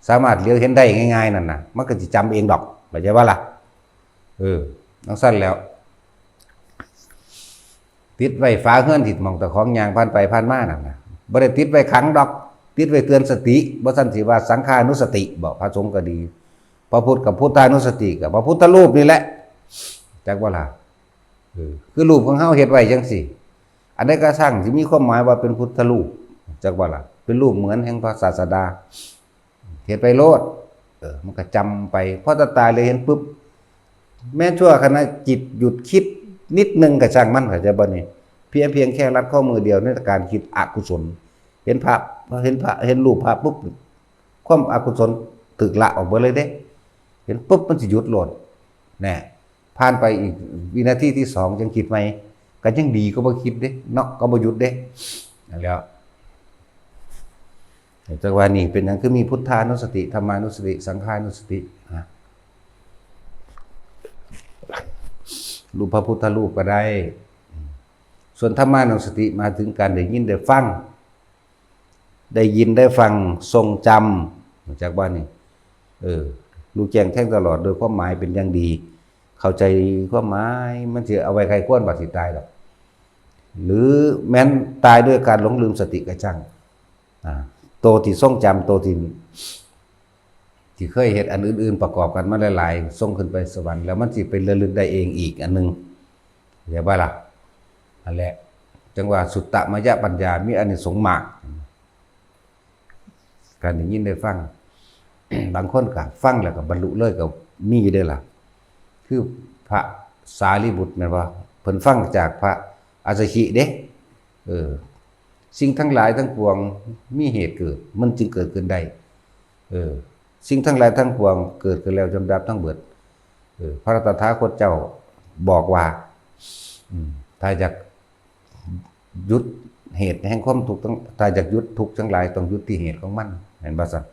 สามารถเหลียวเห็นได้ง่ายๆนั่นน่ะ มันก็สิจำเองดอก เข้าใจบ่ล่ะ เออ จังซั่นแล้ว ติดไว้ฝาเฮือนที่หม่องเจ้าของย่างผ่านไปผ่านมานั่นน่ะ บ่ได้ติดไว้ขังดอก ติดไว้เตือนสติ บ่ซั่นสิว่าสังฆานุสติ บ่ พระสงฆ์ก็ดี พระพุทธกับพุทธานุสติ กับพระพุทธรูปนี่แหละ จักบ่ล่ะ เออ คือรูปของเฮาเฮ็ดไว้จังซี่ อันใดก็ช่างสิมีความหมายว่าเป็นพุทธรูป จักบ่ล่ะ เป็นรูปเหมือนแห่งพระศาสดา เฮ็ดไปโลด เออ มันก็จำไป พอตาตายเลยเห็นปุ๊บ แม้ชั่วขณะจิตหยุดคิดนิดนึงก็ช่างมัน เข้าใจบ่นี่ เพียง เพียงแค่ลัดข้อมือเดียวในการคิดอกุศล เห็นภาพ เห็นพระ เห็นรูปพระปุ๊บ ความอกุศลถูกละออกเบิดเลยเด้ เห็นปุ๊บมันสิหยุดโลด แน่ ผ่านไปอีกวินาทีที่สองยังคิดใหม่ ก็ยังดีกว่าบ่คิดเด้ เนาะ ก็บ่หยุดเด้ นั่นแหล้ว จังว่านี่เป็นหยังคือมีพุทธานุสติ ธรรมานุสติ สังฆานุสติ นะ รูปพระพุทธรูปก็ได้ ส่วนธรรมานุสติหมายถึงการได้ยินได้ฟัง ได้ยินได้ฟัง ทรงจำ รู้จักบ่นี่ เออ รู้แจ้งแทงตลอดโดยความหมายเป็นอย่างดี เข้าใจความหมาย มันสิเอาไว้ใคร่ควรบัดสิตายดอก หรือแม้นตายด้วยการหลงลืมสติก็ช่าง อ่า ตัวที่ทรงจำ ตัวที่ ที่เคยเฮ็ดอันอื่นๆประกอบกันมาหลายๆ ทรงขึ้นไปสวรรค์ แล้วมันสิไประลึกได้เองอีกอันหนึ่ง เข้าใจบ่ล่ะ? นั่นแหละ จั่งว่าสุตตมยปัญญามีอานิสงส์มาก การได้ยินได้ฟัง บางคนก็ฟังแล้วก็บรรลุเลยก็มีอยู่เด้อล่ะ คือพระสารีบุตรแม่นบ่? เพิ่นฟังจากพระอัสสชิเด้ เออ สิ่งทั้งหลายทั้งปวงมีเหตุเกิด มันจึงเกิดขึ้นได้ เออ สิ่งทั้งหลายทั้งปวงเกิดขึ้นแล้วย่อมดับทั้งเบิด เออ พระตถาคตเจ้าบอกว่า อืม ถ้าอยากหยุดเหตุแห่งความทุกข์ทั้ง ถ้าอยากหยุดทุกข์ทั้งหลายต้องหยุดที่เหตุของมัน เห็นบ่ซั่น?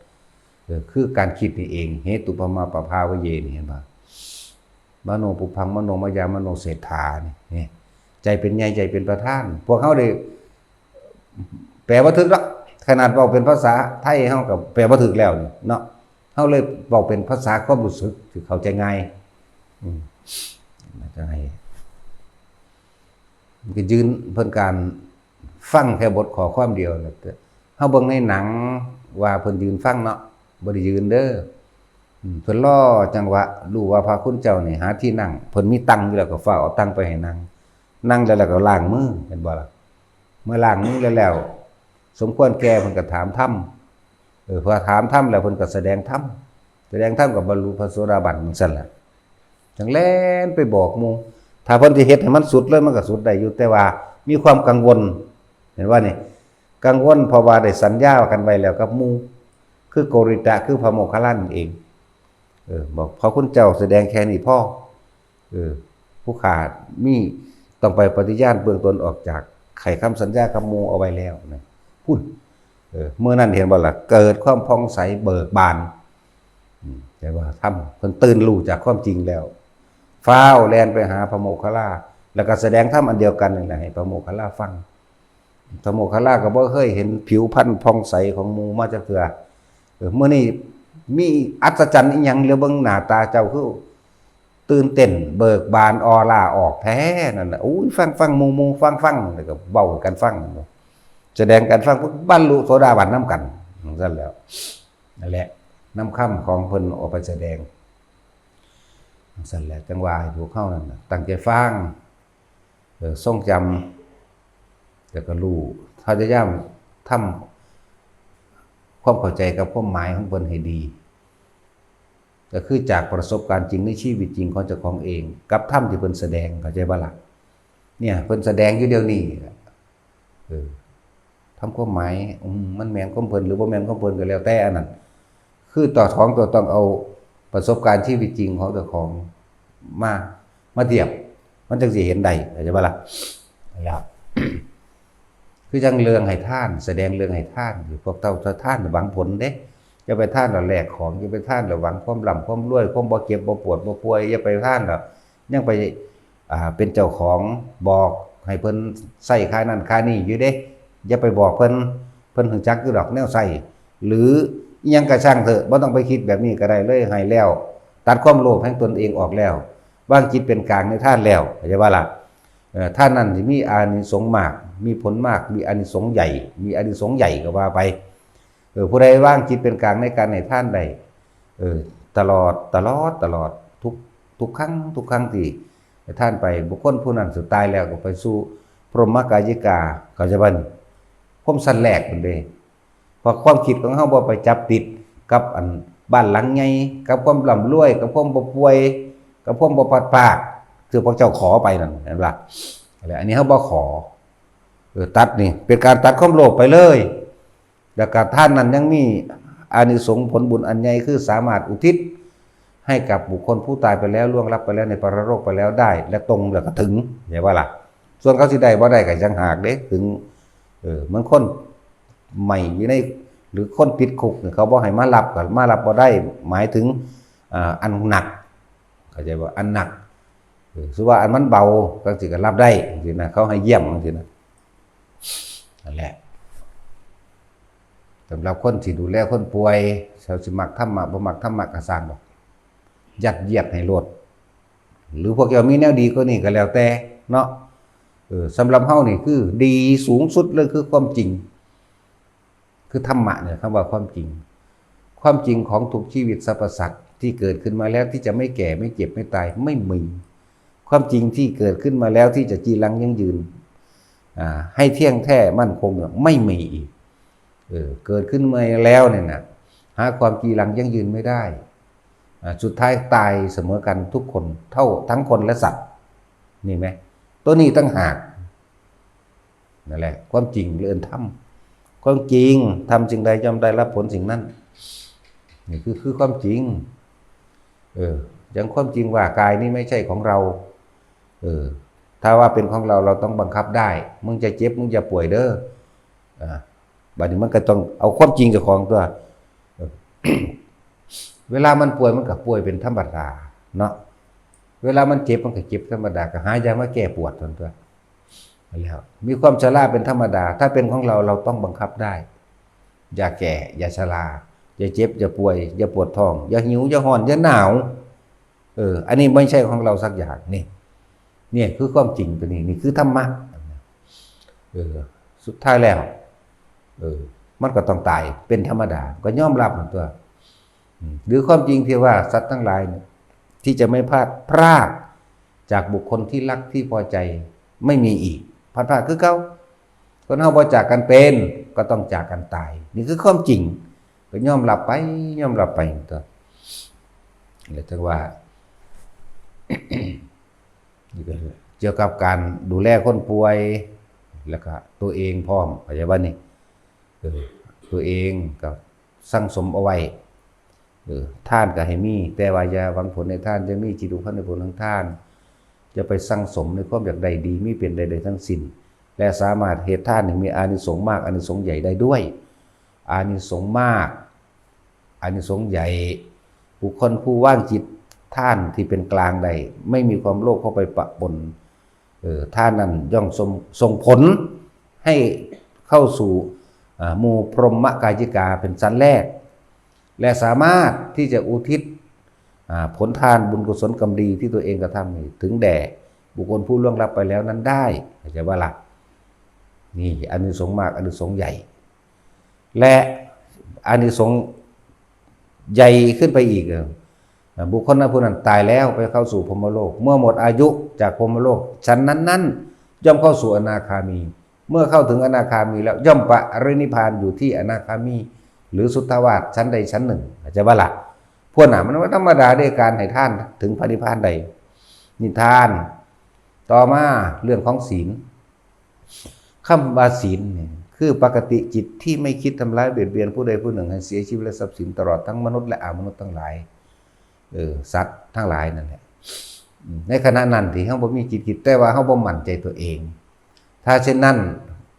เออ คือการคิดนี่เอง เหตุปะมาปะภาเวเยนี่ เห็นบ่? มโนปุพพัง มโนมยา มโนเศรษฐานี่ นี่ ใจเป็นใหญ่ ใจเป็นประธาน พวกเฮาได้ แปลบ่ถูกดอก ขนาดเว้าเป็นภาษาไทยเฮาก็แปลบ่ถูกแล้วนี่เนาะ เฮาเลยเว้าเป็นภาษาความรู้สึกที่เข้าใจง่าย อืม จั่งให้ มันก็ยืนเพิ่นการฟังแค่บทข้อความเดียวน่ะ เฮาเบิ่งในหนังว่าเพิ่นยืนฟังเนาะ บ่ได้ยืนเด้อ อืม เพิ่นรอจังหวะ รู้ว่าพระคุณเจ้านี่หาที่นั่ง เพิ่นมีตังอยู่แล้วก็ฟ้าวเอาตังไปให้นั่ง นั่งแล้ว แล้วก็ล้างมือ เห็นบ่ล่ะ? เมื่อล้างมือแล้วแล้ว สมควรแก่เพิ่นก็ถามธรรม เออ พอถามธรรมแล้วเพิ่นก็แสดงธรรม แสดงธรรมก็บรรลุพระโสดาบันจั่งซั่นล่ะ จั่งแล่นไปบอกหมู่ ถ้าเพิ่นสิเฮ็ดให้มันสุดเลยมันก็สุดได้อยู่ แต่ว่ามีความกังวล เห็นบ่นี่? กังวลเพราะว่าได้สัญญากันไว้แล้วกับหมู่ คือโกริตะ คือพระโมคคัลลานั่นเอง เออ บอกพระคุณเจ้าแสดงแค่นี้พอ เออ ผู้ข้ามีต้องไปปฏิญาณเบื้องตนออกจากไขคำสัญญากับหมู่เอาไว้แล้วนะ พุ้น เออ เมื่อนั้นเห็นบ่ล่ะ เกิดความผ่องใสเบิกบาน อืม แต่ว่าธรรม เพิ่นตื่นรู้จากความจริงแล้ว ฟ้าวแล่นไปหาพระโมคคัลลา แล้วก็แสดงธรรมอันเดียวกันนั่นแหละให้พระโมคคัลลาฟัง พระโมคคัลลาก็บ่เคยเห็นผิวพรรณผ่องใสของหมู่มาจักเทื่อ เออ มื้อนี้มีอัศจรรย์อีหยังเหลือเบิ่งหน้าตาเจ้าคือตื่นเต้นเบิกบานออร่าออกแท้นั่นน่ะ อุ้ย ฟัง ฟัง หมู่ หมู่ ฟัง ฟัง แล้วก็เว้ากันฟัง แสดงกันฟัง บรรลุโสดาบันนำกัน จั่งซั่นแหล้ว นั่นแหละ นำคำของเพิ่นออกไปแสดง จั่งซั่นแหละ จั่งว่าให้พวกเฮานั่นน่ะ ตั้งใจฟัง เออ ทรงจำ แล้วก็รู้ พยายามทำความเข้าใจกับความหมายของเพิ่นให้ดี ก็คือจากประสบการณ์จริงในชีวิตจริงของเจ้าของเอง กับธรรมที่เพิ่นแสดง เข้าใจบ่ล่ะ? เนี่ย เพิ่นแสดงอยู่เดี๋ยวนี้ เออ ทำความหมาย อืม มันแม่นของเพิ่นหรือบ่แม่นของเพิ่นก็แล้วแต่อันนั้น คือเจ้าของต้องเอาประสบการณ์ชีวิตจริงของเจ้าของมา มาเทียบ มันจั่งสิเห็นได้ เข้าใจบ่ล่ะ? แล้ว คือจั่งเรื่องให้ทาน แสดงเรื่องให้ทาน พวกเจ้าทานหวังผลเด้ อย่าไปทานแล้วแลกของ อย่าไปทานแล้วหวังความร่ำความรวย ความบ่เจ็บบ่ปวดบ่ป่วย อย่าไปทานแล้วยังไป อ่า เป็นเจ้าของ บอกให้เพิ่นใช้ค่านั่นค่านี่อยู่เด้ อย่าไปบอกเพิ่น เพิ่นรู้จักอยู่ดอกแนวใช้ หรืออิหยังก็ช่างเถอะ บ่ต้องไปคิดแบบนี้ก็ได้เลย ให้แล้ว ตัดความโลภแห่งตนเองออกแล้ว วางจิตเป็นกลางในทานแล้ว เข้าใจบ่ล่ะ? เอ่อ ทานนั้นสิมีอานิสงส์มาก มีผลมาก มีอานิสงส์ใหญ่ มีอานิสงส์ใหญ่ก็ว่าไป เออ ผู้ใดวางจิตเป็นกลางในการให้ทานได้ เออ ตลอด ตลอด ตลอด ทุก ทุกครั้ง ทุกครั้งที่ให้ทานไป บุคคลผู้นั้นสุดท้ายแล้วก็ไปสู่พรหมกายิกา เข้าใจบ่นี่? พรหมชั้นแรกพุ้นเด้ เพราะความคิดของเฮาบ่ไปจับติดกับอันบ้านหลังใหญ่ กับความร่ำรวย กับความบ่ป่วย กับความบ่พลัดพราก คือพวกเจ้าขอไปนั่น เห็นบ่ล่ะ? แล้วอันนี้เฮาบ่ขอ เออ ตัดนี่ เป็นการตัดความโลภไปเลย แล้วก็ทานนั้นยังมีอานิสงส์ผลบุญอันใหญ่ คือสามารถอุทิศให้กับบุคคลผู้ตายไปแล้ว ล่วงลับไปแล้ว ในปรโลกไปแล้วได้ และตรงแล้วก็ถึง เข้าใจบ่ล่ะ? ส่วนเขาสิได้บ่ได้ก็จั่งหากเด้ ถึง เออ เหมือนคนใหม่อยู่ใน หรือคนติดคุกเนี่ย เขาบ่ให้มารับก็มารับบ่ได้ หมายถึง อ่า อันหนัก เข้าใจบ่? อันหนัก เออ สมมุติว่าอันมันเบาจั่งซี้ก็รับได้จั่งซี้นะ เขาให้เยี่ยมจั่งซี้นะ นั่นแหละ สำหรับคนที่ดูแลคนป่วย เขาสิมักธรรมะ บ่มักธรรมะก็ซ่างดอก ยัดเยียดให้โลด หรือพวกเจ้ามีแนวดีกว่านี้ก็แล้วแต่เนาะ ออสำหรับเฮานี่คือดีสูงสุดเลยคือความจริง คือธรรมะเนี่ยคำว่าความจริง ความจริงของทุกชีวิตสรรพสัตว์ที่เกิดขึ้นมาแล้วที่จะไม่แก่ไม่เจ็บไม่ตายไม่มี ความจริงที่เกิดขึ้นมาแล้วที่จะจีรังยั่งยืน อ่า ให้เที่ยงแท้มั่นคงเนี่ยไม่มีอีก เออ เกิดขึ้นมาแล้วเนี่ยนะหาความจีรังยั่งยืนไม่ได้ อ่า สุดท้ายตายเสมอกันทุกคนเท่าทั้งคนและสัตว์ นี่ไหม ตัวนี้ตั้งหาก นั่นแหละ ความจริงเรื่องธรรม ความจริงทำสิ่งใดย่อมได้รับผลสิ่งนั้น นี่คือคือความจริง เออ อย่างความจริงว่ากายนี้ไม่ใช่ของเรา เออ ถ้าว่าเป็นของเราเราต้องบังคับได้ มึงจะเจ็บมึงจะป่วยเด้อ อ่า บัดนี้มันก็ต้องเอาความจริงเจ้าของตัว เออ เวลามันป่วยมันก็ป่วยเป็นธรรมดาเนาะ เวลามันเจ็บมันก็เจ็บธรรมดา ก็หายามาแก้ปวดเท่านั้นตัว แล้วมีความชราเป็นธรรมดา ถ้าเป็นของเราเราต้องบังคับได้ อย่าแก่ อย่าชรา อย่าเจ็บ อย่าป่วย อย่าปวดท้อง อย่าหิว อย่าฮ้อน อย่าหนาว เออ อันนี้ไม่ใช่ของเราสักอย่าง นี่ เนี่ยคือความจริงตัวนี้ นี่คือธรรมะ เออ สุดท้ายแล้ว เออ มันก็ต้องตายเป็นธรรมดา ก็ยอมรับมันตัว อืม หรือความจริงที่ว่าสัตว์ทั้งหลายเนี่ย ที่จะไม่พลาด พรากจากบุคคลที่รักที่พอใจ ไม่มีอีก พลาดพลาดคือเก่า คนเฮาบ่จากกันเป็น ก็ต้องจากกันตาย นี่คือความจริง ก็ยอมรับไป ยอมรับไปตัว แล้วจังว่า นี่ก็เกี่ยวกับการดูแลคนป่วย แล้วก็ตัวเองพร้อม เข้าใจบ่นี่ เออ ตัวเองก็สั่งสมเอาไว้ เออ ทานก็ให้มี แต่ว่าอย่าหวังผลในทาน จะมีจิตอุพันธ์ในผลของทาน จะไปสั่งสมในความอยากได้ดี มีเป็นใดๆทั้งสิ้น และสามารถเฮ็ดทานให้มีอานิสงส์มาก อานิสงส์ใหญ่ได้ด้วย อานิสงส์มาก อานิสงส์ใหญ่ บุคคลผู้วางจิตทานที่เป็นกลางได้ ไม่มีความโลภเข้าไปปะปน เออ ทานนั้นย่อมส่ง ส่งผลให้เข้าสู่ อ่า หมู่พรหมกายิกาเป็นชั้นแรก และสามารถที่จะอุทิศ อ่า ผลทานบุญกุศลกรรมดีที่ตัวเองกระทำนี่ถึงแด่บุคคลผู้ล่วงลับไปแล้วนั้นได้ เข้าใจบ่ล่ะ นี่อานิสงส์มาก อานิสงส์ใหญ่ และอานิสงส์ใหญ่ขึ้นไปอีก เออ บุคคลนั้นผู้นั้นตายแล้วไปเข้าสู่พรหมโลก เมื่อหมดอายุจากพรหมโลก ชั้นนั้นๆ ย่อมเข้าสู่อนาคามี เมื่อเข้าถึงอนาคามีแล้วย่อมปรินิพพานอยู่ที่อนาคามี หรือสุทธาวาสชั้นใดชั้นหนึ่ง เข้าใจบ่ล่ะ พวกน่ะมันธรรมดาเด้ การให้ทานถึงพระนิพพานได้ นี่ทาน ต่อมาเรื่องของศีล คำว่าศีลนี่คือปกติจิตที่ไม่คิดทำร้ายเบียดเบียนผู้ใดผู้หนึ่งให้เสียชีวิตและทรัพย์สิน ตลอดทั้งมนุษย์และอมนุษย์ทั้งหลาย เออ สัตว์ทั้งหลายนั่นแหละ อืม ในขณะนั้นที่เฮาบ่มีจิตคิด แต่ว่าเฮาบ่มั่นใจตัวเอง ถ้าเช่นนั้น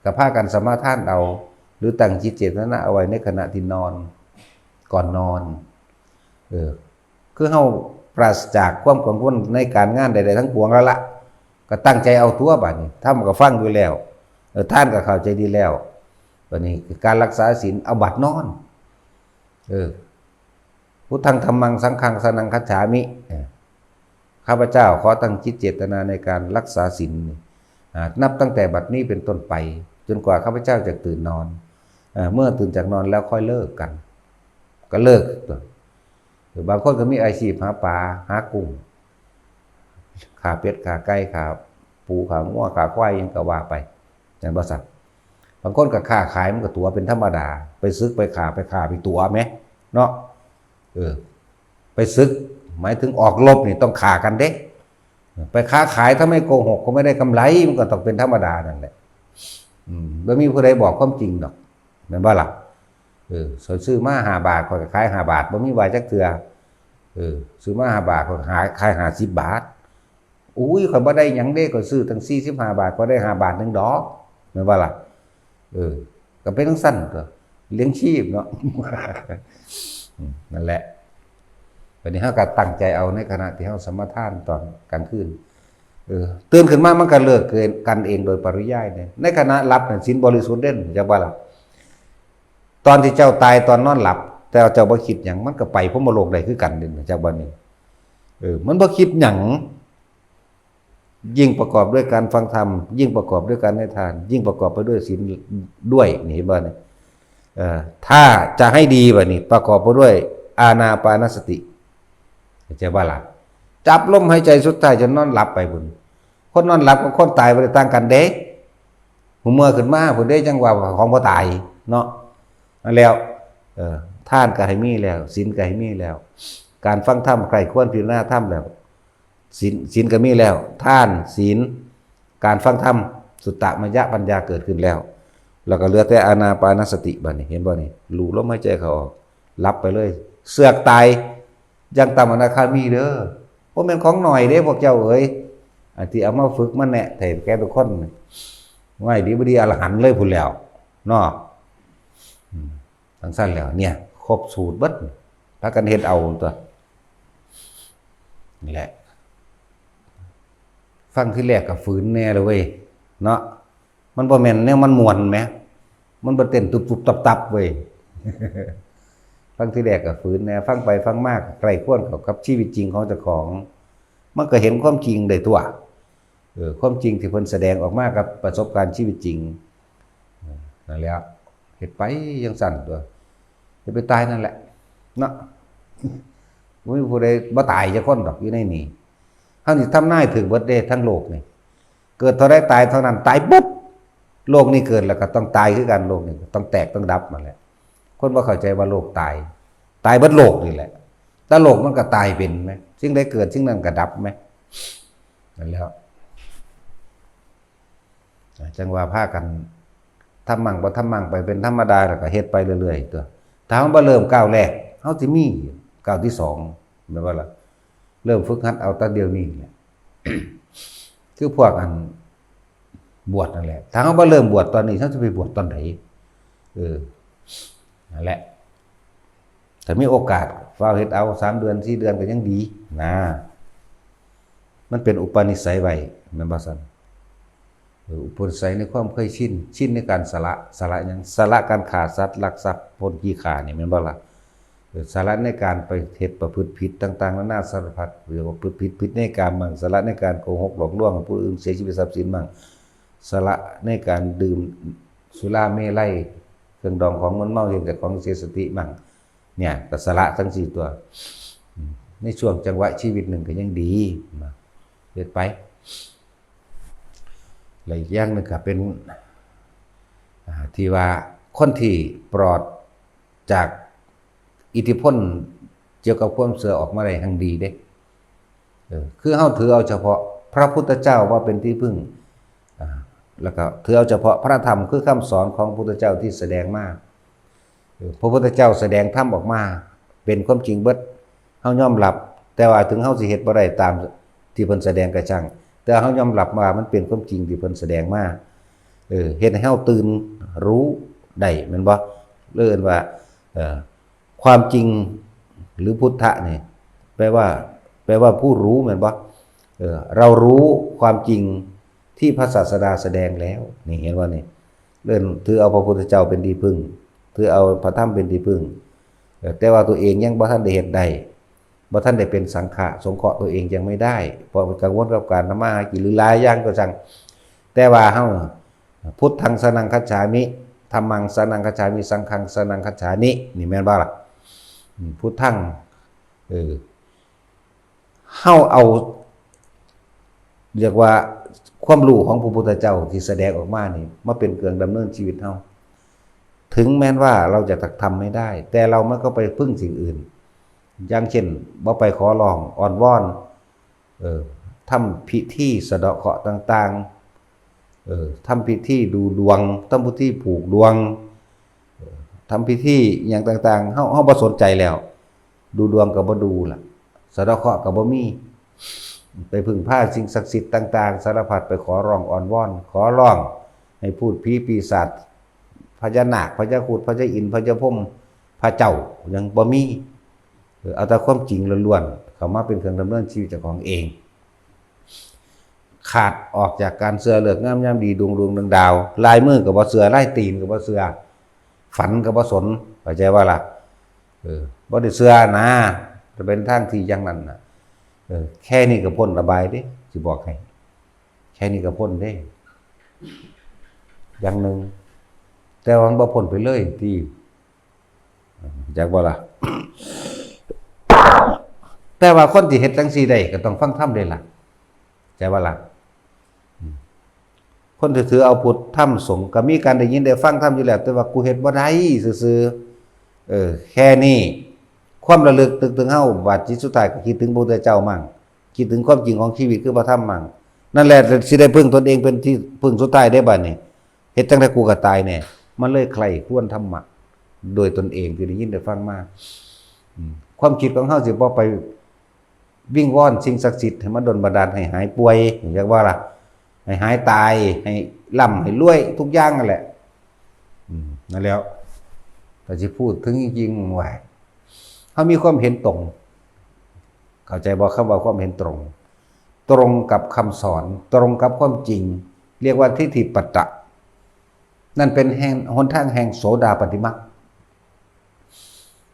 ก็พากันสมาทานเอา หรือตั้งจิตเจตนาเอาไว้ในขณะที่นอน ก่อนนอน เออ คือเฮาปราศจากความกังวลในการงานใดๆทั้งปวงแล้วละ ก็ตั้งใจเอาตัวบัดนี้ ธรรมก็ฟังอยู่แล้ว เออ ทานก็เข้าใจดีแล้ว บัดนี้การรักษาศีล เอาบัดนอน เออ พุทธัง ธัมมัง สังฆัง สรณัง คัจฉามิ เออ ข้าพเจ้าขอตั้งจิตเจตนาในการรักษาศีลนี่ อ่า นับตั้งแต่บัดนี้เป็นต้นไป จนกว่าข้าพเจ้าจะตื่นนอน อ่า เมื่อตื่นจากนอนแล้วค่อยเลิกกัน ก็เลิกตัว หรือบางคนก็มีอาชีพหาปลา หากุ้ง ฆ่าเป็ด ฆ่าไก่ ฆ่าปู ฆ่างัว ฆ่าควาย หยังก็ว่าไป แม่นบ่ซั้น บางคนก็ค้าขาย มันก็ตั๋วเป็นธรรมดา ไปสึกไปฆ่า ไปฆ่าไปตั๋วแหม เนาะ เออ ไปสึก หมายถึงออกรบนี่ต้องฆ่ากันเด้ ไปค้าขายถ้าไม่โกหกก็ไม่ได้กำไร มันก็ต้องเป็นธรรมดานั่นแหละ อืม บ่มีผู้ใดบอกความจริงดอก แม่นบ่ล่ะ เออ ข้อยซื้อมาห้าบาท ข้อยก็ขายห้าบาท บ่มีว่าจักเทื่อ เออ ซื้อมาห้าบาท ข้อยก็ขาย ขายห้าสิบบาท อุ้ย ข้อยบ่ได้หยังเด้ ข้อยซื้อตั้งสี่สิบห้าบาท ข้อยได้ห้าบาทหนึ่งดอก แม่นบ่ล่ะ เออ ก็เป็นจั่งซั้นตั๊ว เลี้ยงชีพเนาะ อืม นั่นแหละ บัดนี้เฮาก็ตั้งใจเอาในขณะที่เฮาสมาทานตอนกลางคืน เออ ตื่นขึ้นมามันก็เลิกกันเองโดยปริยายเด้ ในขณะหลับนั่นศีลบริสุทธิ์เด้ จักบ่ล่ะ ตอนที่เจ้าตายตอนนอนหลับ แต่เจ้าบ่คิดหยัง มันก็ไปพรหมโลกได้คือกันเด้ จักบ่นี่ เออ มันบ่คิดหยัง ยิ่งประกอบด้วยการฟังธรรม ยิ่งประกอบด้วยการให้ทาน ยิ่งประกอบไปด้วยศีลด้วย นี่เห็นบ่นี่ เอ่อ ถ้าจะให้ดีบ่นี่ ประกอบไปด้วยอานาปานสติ เข้าใจบ่ล่ะ? จับลมหายใจสุดท้ายจนนอนหลับไปพุ้น คนนอนหลับกับคนตายบ่ได้ต่างกันเด้ หูเมื่อขึ้นมาพุ้นเด้ จั่งว่าของบ่ตายเนาะ นั่นแล้ว เอ่อ ทานก็ให้มีแล้ว ศีลก็ให้มีแล้ว การฟังธรรมใคร่ครวญพิจารณาธรรมแล้ว ศีล ศีลก็มีแล้ว ทาน ศีล การฟังธรรม สุตตมยปัญญาเกิดขึ้นแล้ว แล้วก็เหลือแต่อานาปานสติบัดนี้ เห็นบ่นี่ รู้ลมหายใจเข้าออก หลับไปเลย เสือกตาย ยังต่ำอนาคามีเด้อ บ่แม่นของน้อยเด้พวกเจ้าเอ๋ย อันที่เอามาฝึกมาแนะให้แก่ทุกคนนี่ ง่ายดีบ่ดีอรหันต์เลยพุ้นแล้ว เนาะ อืม จั่งซั้นแล้ว เนี่ย ครบสูตรเบิด พากันเฮ็ดเอาตั๊ว นี่แหละ ฟังทีแรกก็ฝืนแน่เลยเว้ย เนาะ มันบ่แม่นแนวมันม่วนแหม มันบ่เต้นตุบๆตับๆเว้ย ฟังทีแรกก็ฝืนแน่ ฟังไปฟังมาก็ใคร่ครวญเข้ากับชีวิตจริงของเจ้าของ มันก็เห็นความจริงได้ตั๊ว เออ ความจริงที่เพิ่นแสดงออกมากับประสบการณ์ชีวิตจริง เออ นั่นแหละ เฮ็ดไปจั่งซั้นตั๊ว อย่าไปตายนั่นแหละ เนาะ บ่มีผู้ใดบ่ตายจักคนดอกอยู่ในนี้ เฮานี่ทำนายถืกเบิดเด้ ทั้งโลกนี่ เกิดเท่าใดตายเท่านั้น ตายเบิด โลกนี้เกิดแล้วก็ต้องตายคือกัน โลกนี้ก็ต้องแตกต้องดับนั่นแหละ คนบ่เข้าใจว่าโลกตาย ตายเบิดโลกนี่แหละ แต่โลกมันก็ตายเป็นแหม สิ่งใดเกิดสิ่งนั้นก็ดับแหม นั่นแหล้ว จั่งว่าพากัน ทำมั่งบ่ทำมั่งไปเป็นธรรมดา แล้วก็เฮ็ดไปเรื่อยๆตั๊ว ถ้าเฮาบ่เริ่มก้าวแรก เฮาสิมีก้าวที่สอง แม่นบ่ล่ะ? เริ่มฝึกหัดเอาแต่เดี๋ยวนี้แหละ คือพวกอันบวชนั่นแหละ ถ้าเฮาบ่เริ่มบวชตอนนี้ เฮาสิไปบวชตอนใด? เออ นั่นแหละ ถ้ามีโอกาสฟ้าวเฮ็ดเอา สามเดือน สี่เดือนก็ยังดีนะ มันเป็นอุปนิสัยไว้ แม่นบ่ซั้น? เออ อุปนิสัยในความเคยชิน ชินในการสละ สละหยัง? สละการฆ่าสัตว์ ลักทรัพย์ ปล้นขี้ข้านี่ แม่นบ่ล่ะ? เออ สละในการไปเฮ็ดประพฤติผิดต่างๆนานาสารพัด เรียกว่าประพฤติผิด ผิดในกามมั่ง สละในการโกหกหลอกลวงผู้อื่นเสียชีวิตทรัพย์สินมั่ง สละในการดื่มสุราเมรัย เครื่องดองของมึนเมา เฮ็ดให้เจ้าของเสียสติมั่ง เนี่ย ก็สละทั้งสี่ตัว อืม ในช่วงจังหวะชีวิตหนึ่งก็ยังดีนะ เฮ็ดไป และอีกอย่างหนึ่งก็เป็น อ่า ที่ว่าคนที่ปลอดจากอิทธิพลเกี่ยวกับความเชื่อออกมาได้แฮ่งดีเด้ เออ คือเฮาถือเอาเฉพาะพระพุทธเจ้าว่าเป็นที่พึ่ง อ่า แล้วก็ถือเอาเฉพาะพระธรรมคือคำสอนของพระพุทธเจ้าที่แสดงมา เออ พระพุทธเจ้าแสดงธรรมออกมาเป็นความจริงเบิด เฮายอมรับ แต่ว่าถึงเฮาสิเฮ็ดบ่ได้ตามที่เพิ่นแสดงก็ช่าง แต่เฮายอมรับว่ามันเป็นความจริงที่เพิ่นแสดงมา เออ เฮ็ดให้เฮาตื่นรู้ได้ แม่นบ่? เรียกว่า เอ่อ ความจริงหรือพุทธะนี่ แปลว่า แปลว่าผู้รู้ แม่นบ่? เออ เรารู้ความจริงที่พระศาสดาแสดงแล้ว นี่เห็นบ่นี่? เริ่มถือเอาพระพุทธเจ้าเป็นที่พึ่ง ถือเอาพระธรรมเป็นที่พึ่ง เออ แต่ว่าตัวเองยังบ่ทันได้เฮ็ดได้ บ่ทันได้เป็นสังฆะ สงเคราะห์ตัวเองยังไม่ได้ เพราะกังวลกับการทำมาหากินหรือหลายอย่างก็ช่าง แต่ว่าเฮา พุทธังสรณังคัจฉามิ ธัมมังสรณังคัจฉามิ สังฆังสรณังคัจฉามิ นี่แม่นบ่ล่ะ? อืม พุทธัง เออ เฮาเอา เรียกว่าความรู้ของพระพุทธเจ้าที่แสดงออกมานี่ มาเป็นเครื่องดำเนินชีวิตเฮา ถึงแม้นว่าเราจะทำไม่ได้ แต่เรามันก็ไปพึ่งสิ่งอื่น อย่างเช่น บ่ไปขอร้องอ้อนวอน เออ ทำพิธีสะเดาะเคราะห์ต่างๆ เออ ทำพิธีดูดวง ทำพิธีผูกดวง เออ ทำพิธีอิหยังต่างๆ เฮา เฮาบ่สนใจแล้ว ดูดวงก็บ่ดูล่ะ สะเดาะเคราะห์ก็บ่มี ไปพึ่งพาสิ่งศักดิ์สิทธิ์ต่างๆ สารพัด ไปขอร้องอ้อนวอน ขอร้องให้พูดผีปีศาจ พญานาค พญาครุฑ พญาอินทร์ พญาพรหม พระเจ้ายังบ่มี เออ เอาแต่ความจริงล้วนๆ เข้ามาเป็นเครื่องดำเนินชีวิตเจ้าของเอง ขาดออกจากการเชื่อฤกษ์งามยามดี ดวงดวงดวงดาว ลายมือก็บ่เชื่อ ลายตีนก็บ่เชื่อ ฝันก็บ่สน เข้าใจบ่ล่ะ? เออ บ่ได้เชื่อนะ จะเป็นทางที่อย่างนั้นน่ะ เออ แค่นี้ก็พ้นอบายเด้ สิบอกให้ แค่นี้ก็พ้นเด้ อย่างหนึ่ง แต่ว่ามันบ่พ้นไปเลยที่ จักบ่ล่ะ แต่ว่าคนที่เฮ็ดจังซี่ได้ก็ต้องฟังธรรมเด้ล่ะ ใช่บ่ล่ะ อืม คนที่ถือเอาพุทธธรรมสงฆ์ก็มีการได้ยินได้ฟังธรรมอยู่แล้ว แต่ว่ากูเฮ็ดบ่ได้ซื่อๆ เออ แค่นี้ ความระลึกนึกถึงเฮา บาดจิตสุดท้ายก็คิดถึงพระพุทธเจ้ามั่ง คิดถึงความจริงของชีวิตคือพระธรรมมั่ง นั่นแหละสิได้พึ่งตนเองเป็นที่พึ่งสุดท้ายได้บัดนี้ เฮ็ดจั่งใดกูก็ตายแน่ มันเลยใคร่ครวญธรรมะ โดยตนเองที่ได้ยินได้ฟังมา อืม ความคิดของเฮาสิบ่ไปวิงวอนสิ่งศักดิ์สิทธิ์ให้มาดลบันดาลให้หายป่วย อยากว่าล่ะ ให้หายตาย ให้ร่ำให้รวยทุกอย่างนั่นแหละ อืม นั่นแหล้ว แต่สิพูดถึงจริงๆ ว่า เฮามีความเห็นตรง เข้าใจบ่ คำว่าความเห็นตรง ตรงกับคำสอน ตรงกับความจริง เรียกว่าทิฏฐิปัตตะ นั่นเป็นแห่ง หนทางแห่งโสดาปัตติมรรค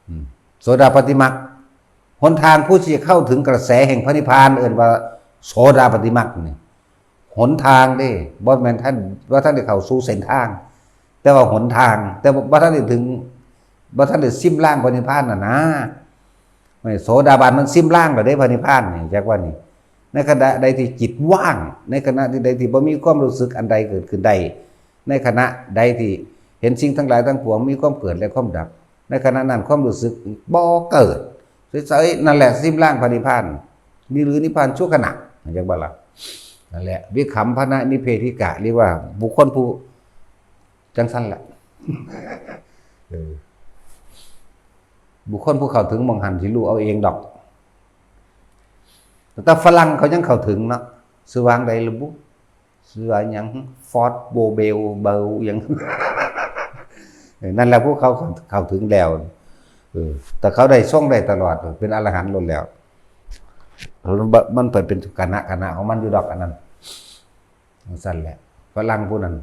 อืม โสดาปัตติมรรค หนทางผู้ที่เข้าถึงกระแสแห่งพระนิพพาน เอิ้นว่าโสดาปัตติมรรคนี่ หนทางเด้ บ่แม่นท่าน ว่าท่านได้เข้าสู่เส้นทาง แต่ว่าหนทาง แต่ว่าบ่ทันได้ถึง บ่ทันได้ซิมลางพระนิพพานน่ะนะ ไม่ โสดาบันมันซิมลางแล้วเด้พระนิพพานนี่ จักว่านี่ ในขณะใดที่จิตว่าง ในขณะที่ใดที่บ่มีความรู้สึกอันใดเกิดขึ้นได้ ในขณะใดที่เห็นสิ่งทั้งหลายทั้งปวงมีความเกิดและความดับ ในขณะนั้นความรู้สึกบ่เกิด เฉยๆ นั่นแหละซิมลางพระนิพพาน นี่หรือนิพพานชั่วขณะ จักบ่ล่ะ นั่นแหละ วิคัมภนนิเพธิกะ เรียกว่าบุคคลผู้จังซั่นแหละ เออ บุคคลผู้เข้าถึงหม่องหั้นสิรู้เอาเองดอก แต่ฝรั่งเขายังเข้าถึงเนาะ ชื่อว่าหยังใดล่ะบุ ชื่อว่าหยัง ฟอสโบเบล เบลหยัง เออ นั่นแหละผู้เขาเข้าถึงแล้ว เออ แต่เขาได้ทรงได้ตลอด เป็นอรหันต์ล้วนแล้ว มันเปิดเป็นคณะคณะของมันอยู่ดอกอันนั้น จังซั่นแหละ ฝรั่งผู้นั้น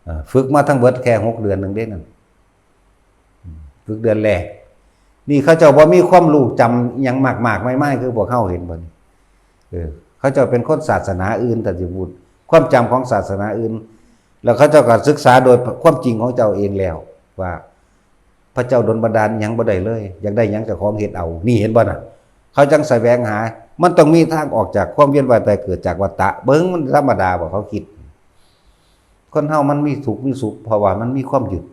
เอ่อ ฝึกมาทั้งเบิดแค่หกเดือนหนึ่งเด้นั่น อืม ฝึกเดือนแรก นี่เขาเจ้าบ่มีความรู้จำอิหยังมากๆ มายๆ คือพวกเฮาเห็นบ่นี่ เออ เขาเจ้าเป็นคนศาสนาอื่น แต่สิพูด ความจำของศาสนาอื่น แล้วเขาเจ้าก็ศึกษาโดยความจริงของเจ้าเองแล้ว ว่า พระเจ้าดลบันดาลหยังบ่ได้เลย อยากได้หยังเจ้าของเฮ็ดเอา นี่เห็นบ่น่ะ เขาจังแสวงหา มันต้องมีทางออกจากความเวียนว่ายตายเกิดจากวัฏฏะ เบิ่งมันธรรมดาบ่ เขาคิด คนเฮามันมีทุกข์มีสุข เพราะว่ามันมีความยึด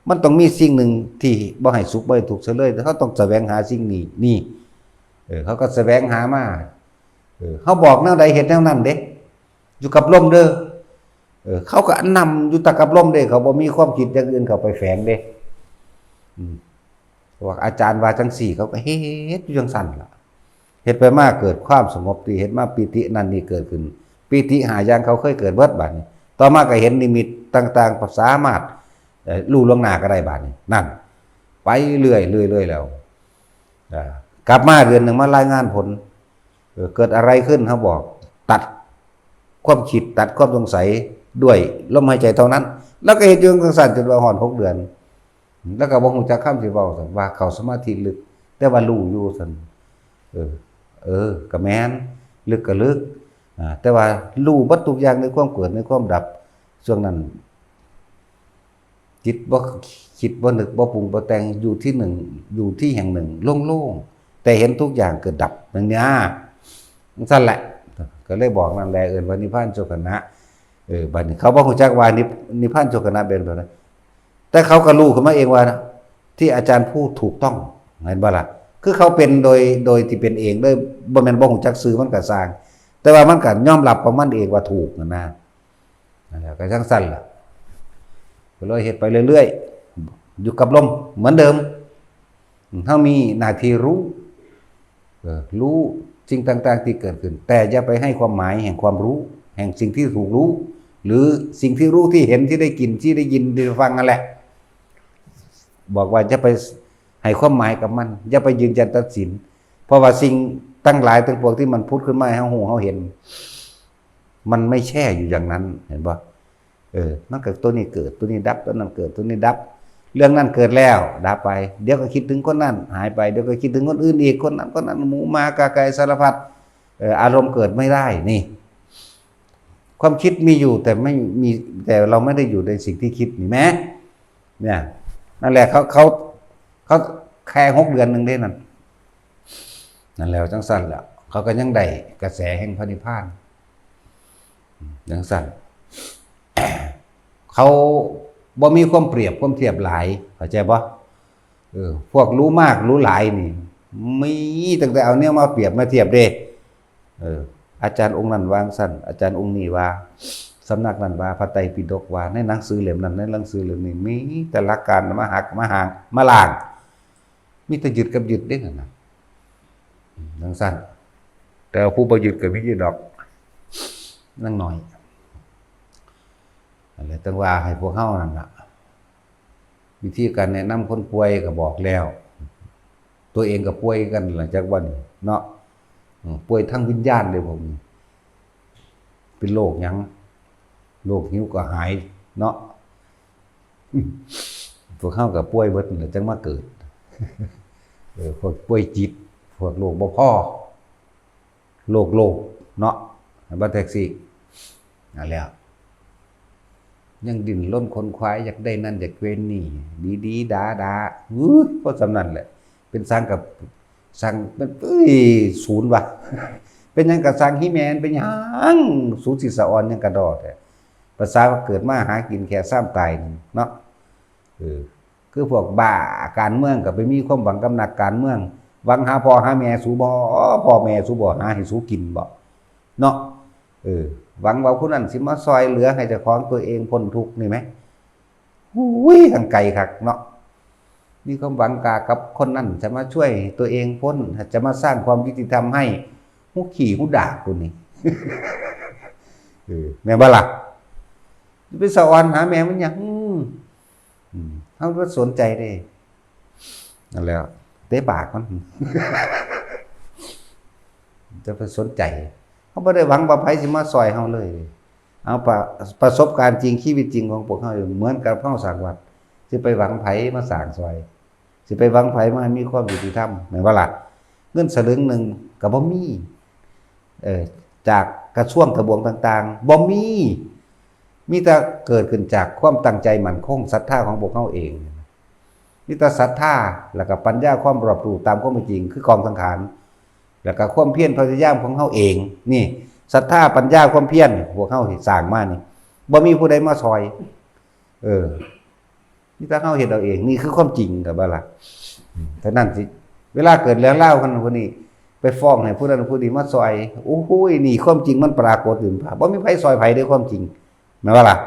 มันต้องมีสิ่งหนึ่งที่บ่ให้สุขบ่ให้ทุกข์ซะเลย แต่เขาต้องแสวงหาสิ่งนี้ นี่ เออ เขาก็แสวงหามา เออ เขาบอกแนวใดเฮ็ดแนวนั้นเด้ อยู่กับลมเด้อ เออ เขาก็นำอยู่แต่กับลมเด้ เขาบ่มีความคิดอย่างอื่นเข้าไปแฝงเด้ อืม ว่าอาจารย์ว่าจังซี่ เขาก็เฮ็ดอยู่จังซั่นล่ะ เฮ็ดไปมาเกิดความสงบ ที่เฮ็ดมาปีตินั่นนี่เกิดขึ้น ปีติห้าอย่างเขาเคยเกิดเบิดบัดนี้ ต่อมาก็เห็นนิมิตต่างๆ สามารถ เอ่อ รู้ล่วงหน้าก็ได้บัดนี้ นั่น ไปเรื่อยๆๆ แล้ว อ่า กลับมาเดือนหนึ่งมารายงานผล เออ เกิดอะไรขึ้น เขาบอก ตัดความคิด ตัดความสงสัยด้วยลมหายใจเท่านั้น แล้วก็เฮ็ดอยู่จังซั่นจนว่าฮอดหกเดือน แล้วก็บ่ฮู้จักคำสิเว้า ว่าเข้าสมาธิลึก แต่ว่ารู้อยู่ซั่น เออ เออ ก็แม่น ลึกก็ลึก อ่า แต่ว่ารู้เบิดทุกอย่างในความเกิดในความดับ ช่วงนั้น จิตบ่คิดบ่นึกบ่ปรุงบ่แต่ง อยู่ที่หนึ่ง อยู่ที่แห่งหนึ่ง โล่งๆ แต่เห็นทุกอย่างเกิดดับ อย่างเนี้ย จังซั่นแหละ ก็เลยบอกนั่นแหละ เอิ้นว่านิพพานชั่วขณะ เออ บัดนี้เขาบ่ฮู้จักว่านิพ- นิพพานชั่วขณะเป็นแบบนั้น แต่เขาก็รู้ขึ้นมาเองว่า ที่อาจารย์พูดถูกต้อง เห็นบ่ล่ะ คือเขาเป็นโดย- โดยที่เป็นเอง โดยบ่แม่นบ่ฮู้จักชื่อมันก็ซ่าง แต่ว่ามันก็ยอมรับของมันเองว่าถูกนั่นนะ นั่นแหละ ก็จังซั่นล่ะ ก็เลยเฮ็ดไปเรื่อยๆ อยู่กับลมเหมือนเดิม เฮามีหน้าที่รู้ เออ รู้สิ่งต่างๆที่เกิดขึ้น แต่อย่าไปให้ความหมายแห่งความรู้ แห่งสิ่งที่ถูกรู้ หรือสิ่งที่รู้ที่เห็นที่ได้กินที่ได้ยินที่ได้ฟังนั่นแหละ บอกว่าอย่าไปให้ความหมายกับมัน อย่าไปยืนยันตัดสิน เพราะว่าสิ่งทั้งหลายทั้งปวงที่มันผุดขึ้นมาให้เฮาฮู้เฮาเห็น มันไม่แช่อยู่อย่างนั้น เห็นบ่ เออ มันก็ตัวนี้เกิด ตัวนี้ดับ ตัวนั้นเกิด ตัวนี้ดับ เรื่องนั้นเกิดแล้ว ดับไป เดี๋ยวก็คิดถึงคนนั้น หายไป เดี๋ยวก็คิดถึงคนอื่นอีก คนนั้น คนนั้น หมูหมากาไก่สารพัด เออ อารมณ์เกิดไม่ได้ นี่ ความคิดมีอยู่แต่ไม่มี แต่เราไม่ได้อยู่ในสิ่งที่คิดนี่แหม เนี่ย นั่นแหละเขาเขาเขาแค่หกเดือนหนึ่งเด้นั่น นั่นแล้วจังซั่นแหละ เขาก็ยังได้กระแสแห่งพระนิพพาน จังซั่น เขาบ่มีความเปรียบความเทียบหลาย เข้าใจบ่ เออ พวกรู้มากรู้หลายนี่ มีตั้งแต่เอาเนี่ยมาเปรียบมาเทียบเด้ เออ อาจารย์องค์นั้นวางซั่น อาจารย์องค์นี้ว่า สำนักนั้นว่า พระไตรปิฎกว่า ในหนังสือเล่มนั้น ในหนังสือเล่มนี้ มีแต่หลักการมาหักมาหางมาล้าง มีแต่ยึดกับยึดเด้นั่นน่ะ จังซั่น แต่ว่าผู้บ่ยึดก็มีอยู่ดอก นั่งหน่อย นั่นแหละ จังว่าให้พวกเฮานั่นน่ะ วิธีการแนะนำคนป่วยก็บอกแล้ว ตัวเองก็ป่วยกันหลังจากวันนี้เนาะ อืม ป่วยทางวิญญาณเลยพวกนี้ เป็นโรคหยัง โรคหิวกระหายเนาะ พวกเฮาก็ป่วยเบิดนั่นแหละ จังมาเกิด เออ พวกป่วยจิต พวกโรคบ่พอ โลกโลกเนาะ บัดแท็กซี่ นั่นแหละ ยังดิ้นรนขนขวาย อยากได้นั่นอยากเป็นนี่ ดีๆ ดาๆ อื้อ เพราะสำนั้นแหละ เป็นสังกับสัง เป็น เอ้ย ศูนย์วะ เป็นหยังกับสัง ฮิแมน เป็นหยัง สูสิสะออนหยังกระดอแท้ ภาษาว่าเกิดมาหากินแค่ซ้ำตายนี่เนาะ เออ คือพวกบ้าการเมืองก็ไปมีความหวังกับนักการเมือง หวังหาพ่อหาแม่สูบ่ พ่อแม่สูบ่หาให้สูกินบ่ เนาะ เออ หวังว่าผู้นั้นสิมาซอยเหลือให้เจ้าของตัวเองพ้นทุกข์นี่แหม อุ้ย ทางไกลคักเนาะ มีความหวังกากับคนนั้นจะมาช่วยตัวเองพ้น จะมาสร้างความยุติธรรมให้ หูขี้หูดากตัวนี้ เออ แม่นบ่ล่ะ ไปสะออนหาแม่มันหยัง อืม อืม เฮาบ่สนใจเด้ นั่นแหละ เตะปากมัน จะไปสนใจ เฮาบ่ได้หวังว่าไผสิมาซอยเฮาเลย เอาประ ประสบการณ์จริง ชีวิตจริงของพวกเฮา เหมือนกับเฮาสร้างวัด สิไปหวังไผมาสร้างซอย สิไปหวังไผมาให้มีความยุติธรรม แม่นบ่ล่ะ เงินสลึงหนึ่งก็บ่มี เอ่อ จากกระทรวงทบวงต่างๆ บ่มี มีแต่เกิดขึ้นจากความตั้งใจมั่นคง ศรัทธาของพวกเฮาเอง มีแต่ศรัทธา แล้วก็ปัญญา ความรอบรู้ตามความเป็นจริง คือกองสังขาร แล้วก็ความเพียรพยายามของเฮาเอง นี่ ศรัทธา ปัญญา ความเพียร พวกเฮาสร้างมานี่ บ่มีผู้ใดมาซอย เออ มีแต่เฮาเฮ็ดเอาเอง นี่คือความจริง ครับบ่ล่ะ เท่านั้นสิ เวลาเกิดเรื่องราวคนผู้นี้ ไปฟ้องให้ผู้นั้นผู้นี้มาซอย โอ้โห นี่ความจริงมันปรากฏอยู่ บ่มีไผซอยไผเด้ ความจริง แม่นบ่ล่ะ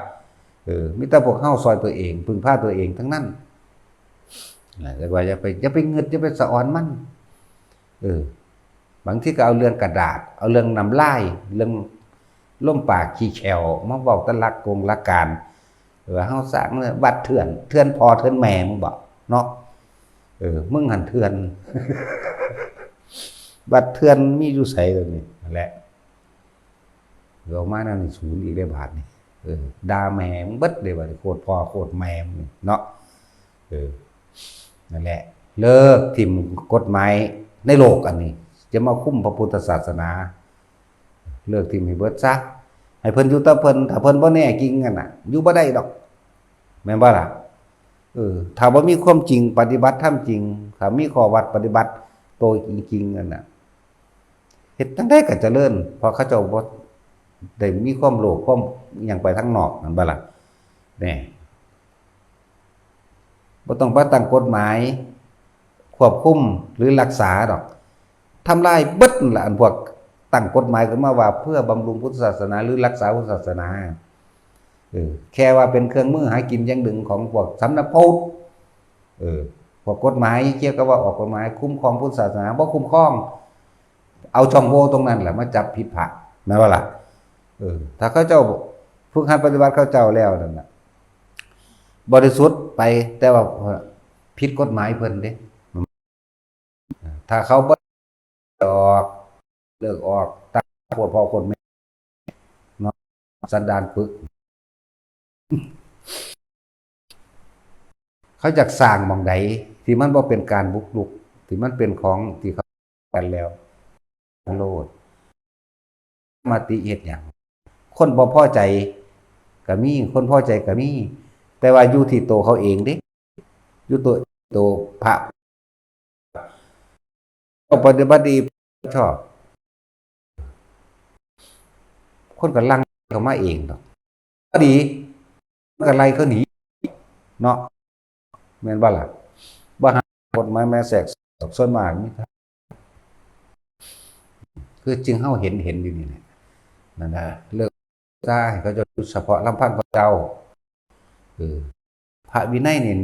เออ มีแต่พวกเฮาซอยตัวเอง พึ่งพาตัวเองทั้งนั้น นะ แต่ว่าอย่าไป อย่าไปงึด อย่าไปสะออนมัน เออ บางทีก็เอาเรื่องกระดาษ เอาเรื่องน้ำลาย เรื่องลมปากขี้แข้วมาเว้าแต่หลักกงหลักการ ว่าเฮาสร้างวัดเถื่อน เถื่อนพ่อเถื่อนแม่มึงบ่ เนาะ เออ มึงหั่นเถื่อน วัดเถื่อนมีอยู่ไสเดี๋ยวนี้ นั่นแหละ เอามานั่นศูนย์อีกได้บาดนี่ เออ ด่าแม่มึงเบิดเลย บาดนี้ โคตรพ่อโคตรแม่มึงเนาะ เออ นั่นแหละ เลิกถิ่มกฎหมายในโลกอันนี้ จะมาคุมพระพุทธศาสนา เลิกถิ่มให้เบิดซะ ให้เพิ่นอยู่แต่เพิ่น ถ้าเพิ่นบ่แน่จริงกันน่ะ อยู่บ่ได้ดอก แม่นบ่ล่ะ เออ ถ้าบ่มีความจริง ปฏิบัติธรรมจริง ถ้ามีข้อวัดปฏิบัติโตจริงๆ นั่นน่ะ เฮ็ดจั่งใดก็เจริญ เพราะเขาเจ้าบ่ได้มีความโลภ ความหยังไปทางนอก แม่นบ่ล่ะ แน่ บ่ต้องไปตั้งกฎหมายควบคุมหรือรักษาดอก ทำลายเบิดนั่นล่ะ อันพวกตั้งกฎหมายขึ้นมาว่าเพื่อบำรุงพุทธศาสนาหรือรักษาพุทธศาสนา เออ แค่ว่าเป็นเครื่องมือหากินอย่างหนึ่งของพวกสำนักพุทธ เออ พวกกฎหมายเกี่ยวกับว่าออกกฎหมายคุ้มครองพุทธศาสนา บ่คุ้มครอง เอาช่องโหว่ตรงนั้นแหละมาจับผิดพระ แม่นบ่ล่ะ เออ ถ้าเขาเจ้าฝึกหัดปฏิบัติเขาเจ้าแล้วนั่นน่ะ บริสุทธิ์ไป แต่ว่าผิดกฎหมายเพิ่นเด้ ถ้าเขาบ่ออก เลิกออก ตามโคตรพ่อโคตรแม่เนาะ สันดานปึก เขาอยากสร้างหม่องใดที่มันบ่เป็นการบุกรุก ที่มันเป็นของที่เขากันแล้ว โลด มติเฮ็ดหยัง คนบ่พอใจก็มี คนพอใจก็มี แต่ว่าอยู่ที่ตัวเขาเองเด้ อยู่ตัว ตัวพระ ก็ปฏิบัติดีชอบ คนก็หลั่งเข้ามาเองดอก ก็ดี มันก็ไล่เขาหนี เนาะ แม่นบ่ล่ะ บ่หากฎหมายมาแทรกแซง ส่วนมากมีแต่ คือจึงเฮาเห็น เห็นอยู่นี่แหละ นั่นนะ เลิกซะ ให้เขาเจ้าอยู่เฉพาะลำพังเขาเจ้า เออ พระวินัยนี่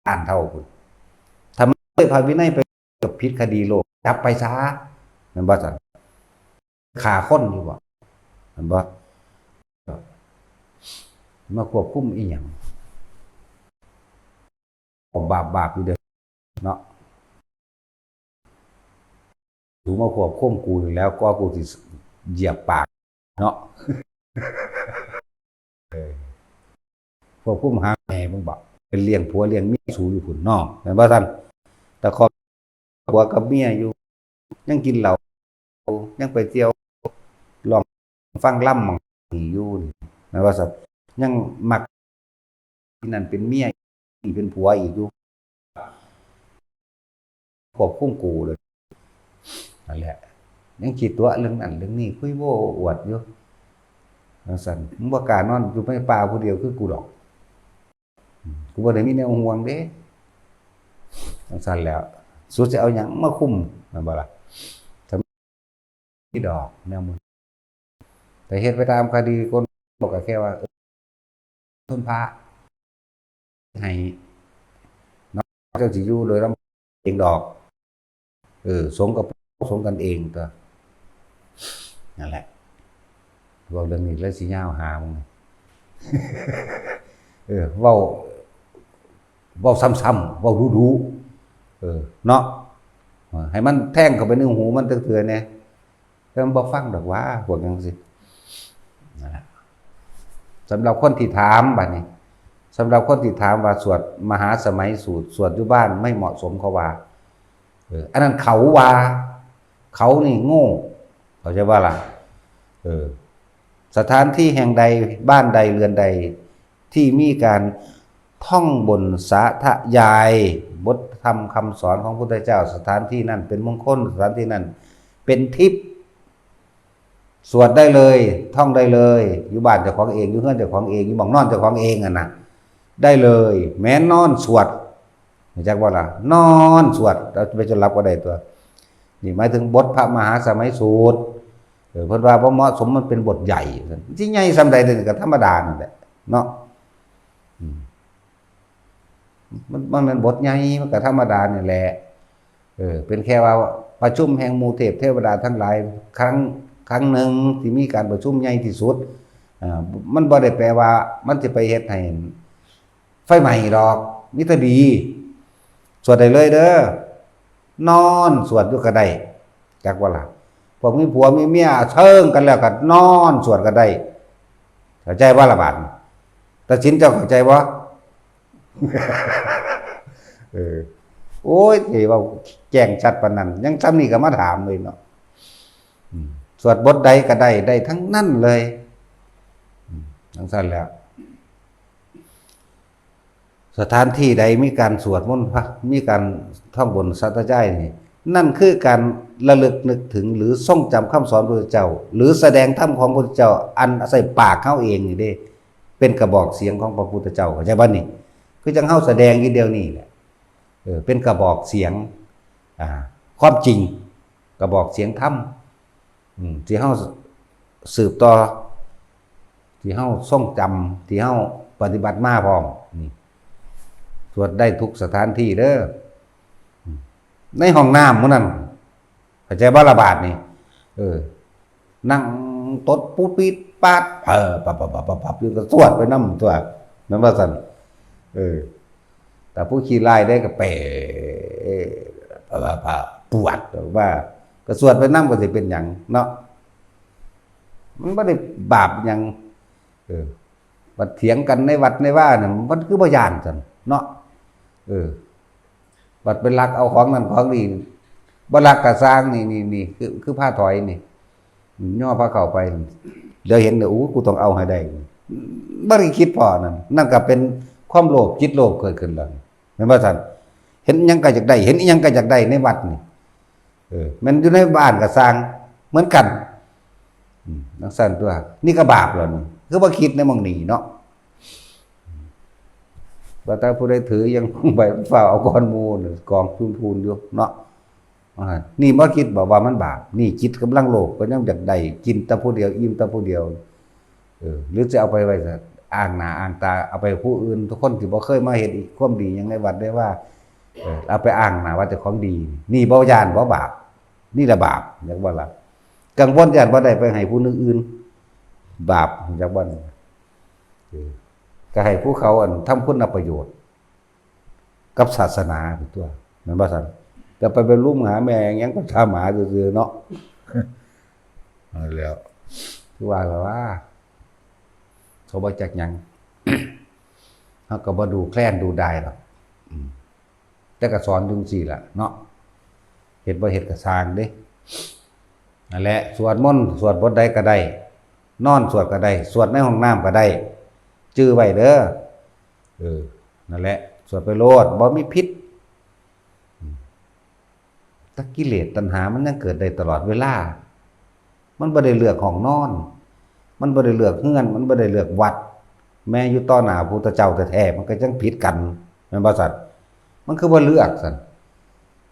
อ่านเท่าพุ้น ถ้ามันเลยพระวินัยไป ก็ผิดคดีโลก จับไปซะ แม่นบ่ซั่น ฆ่าคนอยู่บ่ แม่นบ่ มาควบคุมอีหยัง บาป บาปอยู่เด้อ เนาะ สูมาควบคุมกูนี่แล้ว ก็กูสิเหยียบปาก เนาะ เออ ควบคุมหาแม่มึงบ่ เป็นเลี้ยงผัวเลี้ยงเมียสูอยู่พุ้นเนาะ แม่นบ่ซั่น แต่ครอบครัวกับเมียอยู่ ยังกินเหล้า ยังไปเที่ยว ร้องฟังลำหม่องนี่อยู่นี่ แม่นบ่ซั่น ยังมัก ที่นั่นเป็นเมีย อีกเป็นผัวอีกอยู่ ควบคุมกูเลย นั่นแหละ ยังคิดตัวเรื่องนั้นเรื่องนี้ คุยโว้อวดอยู่ จั่งซั่น มึงบ่กล้านอนอยู่ในป่าผู้เดียวคือกูดอก อืม กูบ่ได้มีแนวห่วงเด้ จั่งซั่นแหล้ว สูสิเอาหยังมาคุม แม่นบ่ล่ะ ถ้ามีดอกแนวมึง แต่เฮ็ดไปตามคดีคน บอกก็แค่ว่า เออ ทุนพระ ให้ เนาะ เจ้าสิอยู่โดยลำเองดอก เออ สงกับสงกันเองตัว นั่นแหละ เว้าเรื่องนี้แล้วสิยาวหามึง เออ เว้า เว้าซ้ำๆ เว้าดุๆ เออ เนาะ เออ ให้มันแทงเข้าไปในหูมันจักเทื่อแหน่ แต่มันบ่ฟังดอกว่า พวกจั่งซี้ นั่นแหละ สำหรับคนที่ถามบัดนี้ สำหรับคนที่ถามว่าสวดมหาสมัยสูตร สวดอยู่บ้านไม่เหมาะสม เขาว่า เออ อันนั้นเขาว่า เขานี่โง่ เข้าใจบ่ล่ะ เออ สถานที่แห่งใด บ้านใด เรือนใด ที่มีการท่องบนสาธยาย บทธรรมคำสอนของพุทธเจ้า สถานที่นั้นเป็นมงคล สถานที่นั้นเป็นทิพย์ สวดได้เลย ท่องได้เลย อยู่บ้านเจ้าของเอง อยู่เฮือนเจ้าของเอง อยู่หม่องนอนเจ้าของเองอะนะ ได้เลย แม้นอนสวด รู้จักบ่ล่ะ นอนสวด เอาไปจนหลับก็ได้ตัว นี่หมายถึงบทพระมหาสมัยสูตร เออ เพิ่นว่าบ่เหมาะสม มันเป็นบทใหญ่ สิใหญ่ส่ำใดเดี๋ยวนี้ก็ธรรมดานั่นแหละ เนาะ อืม มัน มันเป็นบทใหญ่ มันก็ธรรมดานี่แหละ เออ เป็นแค่ว่าประชุมแห่งหมู่เทพเทวดาทั้งหลาย ครั้ง ครั้งหนึ่งที่มีการประชุมใหญ่ที่สุด อ่า มันบ่ได้แปลว่ามันสิไปเฮ็ดให้ไฟไหม้ดอก มีแต่ดี สวดได้เลยเด้อ นอนสวดอยู่ก็ได้ จักว่าล่ะ พวกมีผัวมีเมียเซิงกันแล้วก็นอนสวดก็ได้ เข้าใจบ่ล่ะบาดนี้ ตัดสินเจ้าเข้าใจบ่ เออ โอ้ย สิเว้าแจ้งชัดปานนั้น ยังส่ำนี้ก็มาถามเลยเนาะ อืม สวดบทใดก็ได้ ได้ทั้งนั้นเลย อืม จั่งซั่นแหล้ว สถานที่ใดมีการสวดมนต์พระ มีการท่องบนสาธยายนี่ นั่นคือการระลึกนึกถึงหรือทรงจำคำสอนพระพุทธเจ้า หรือแสดงธรรมของพระพุทธเจ้า อันใส่ปากเฮาเองนี่เด้ เป็นกระบอกเสียงของพระพุทธเจ้า เข้าใจบ่นี่ คือจั่งเฮาแสดงอยู่เดี๋ยวนี้แหละ เออ เป็นกระบอกเสียง อ่า ความจริง กระบอกเสียงธรรม อืม ที่เฮาสืบต่อ ที่เฮาทรงจำ ที่เฮาปฏิบัติมาพร้อม นี่ สวดได้ทุกสถานที่เด้อ อืม ในห้องน้ำมื้อนั้น เข้าใจบ่ล่ะบาดนี้ เออ นั่งตดปูดปีดปาด เออ ปับปับปับปับปับ อยู่ก็สวดไปนำตัว แม่นบ่ซั่น เออ แต่ผู้ขี้ร้ายได้ก็เป๋ ปวดว่า ก็สวดไปนำก็สิเป็นหยังเนาะ มันบ่ได้บาปหยัง เออ บัดเถียงกันในวัดในวาน่ะ มันคือบ่ย้านซั่นเนาะ เออ บัดไปลักเอาของนั่นของนี่ บ่ลักก็ซ่าง นี่ นี่ นี่ คือ คือพาถอยนี่ ย่อพาเข้าไป เดี๋ยวเห็นเนี่ย โอ้ กูต้องเอาให้ได้ บ่ได้คิดพอนั่น นั่นก็เป็นความโลภ จิตโลภเกิดขึ้นแล้ว แม่นบ่ซั่น เห็นหยังก็อยากได้ เห็นอิหยังก็อยากได้ในวัดนี่ เออ แม่นอยู่ในบ้านก็ซ่าง เหมือนกัน อืม จั่งซั่นตั๊ว นี่ก็บาปแล้วนี่ คือบ่คิดในหม่องนี้เนาะ ว่าแต่ผู้ใดถือยังใบฟ้าเอาก้อนหมู่น่ะ กองพูนๆอยู่เนาะ อ่า นี่บ่คิดบ่ว่ามันบาป นี่จิตกำลังโลภ ก็ยังอยากได้ กินแต่ผู้เดียว อิ่มแต่ผู้เดียว เออ หรือจะเอาไปไว้อ้างหน้าอ้างตา เอาไปผู้อื่น ทุกคนที่บ่เคยมาเฮ็ดความดีหยังในวัดได้ว่า เออ เอาไปอ้างหน้าว่าเจ้าของดี นี่บ่ย้านบ่บาป นี่ละบาป จักบ่ล่ะ กังวลย้านบ่ได้ไปให้ผู้อื่น บาป จักบ่ เออ ก็ให้ผู้เขาอันทำคุณประโยชน์ กับศาสนาไปตั๊ว แม่นบ่ซั่น ก็ไป ไปลุ่มหาแม่หยังก็ถามหาซื่อๆเนาะ นั่นแหล้ว คือว่าล่ะว่า เขาบ่จักหยัง เขาก็บ่ดูแคลนดูได้ดอก อืม แต่ก็สอนจั่งซี้ล่ะเนาะ เฮ็ดบ่เฮ็ดก็ซ่างเด้ นั่นแหละ สวดมนต์ สวดบทใดก็ได้ นอนสวดก็ได้ สวดในห้องน้ำก็ได้ จื่อไว้เด้อ เออ นั่นแหละ สวดไปโลด บ่มีผิด อืม แต่กิเลสตัณหามันยังเกิดได้ตลอดเวลา มันบ่ได้เลือกห้องนอน มันบ่ได้เลือกเฮือน มันบ่ได้เลือกวัด แม้อยู่ต่อหน้าพระพุทธเจ้าแท้ๆ มันก็ยังผิดกัน แม่นบ่ซั่น มันคือบ่เลือกซั่น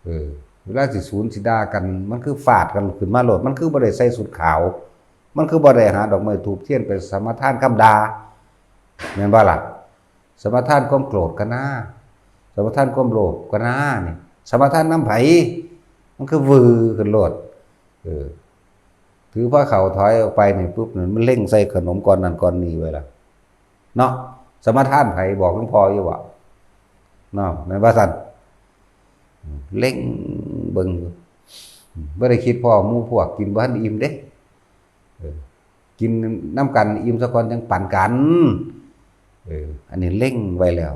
เออ เวลาสิสูนสิด่ากัน มันคือฟาดกันขึ้นมาโลด มันคือบ่ได้ใส่ชุดขาว มันคือบ่ได้หาดอกไม้ธูปเทียนไปสมาทานคำด่า แม่นบ่ล่ะ สมาทานความโกรธก็น่า สมาทานความโลภก็น่านี่ สมาทานนำไผ มันคือวือขึ้นโลด เออ ถือผ้าขาวถอยออกไปนี่ปุ๊บนี่ มันเล็งใส่ขนมก้อนนั้นก้อนนี้ไว้ละ เนาะ สมาทานไผ บอกหลวงพ่ออยู่บ่ เนาะ แม่นบ่ซั่น เล็งเบิ่งอยู่ บ่ได้คิดพ้อหมู่พวกกินบ่ทันอิ่มเด้ เออ กินนำกันอิ่มซะก่อนจั่งปันกัน เออ อันนี้เล็งไว้แล้ว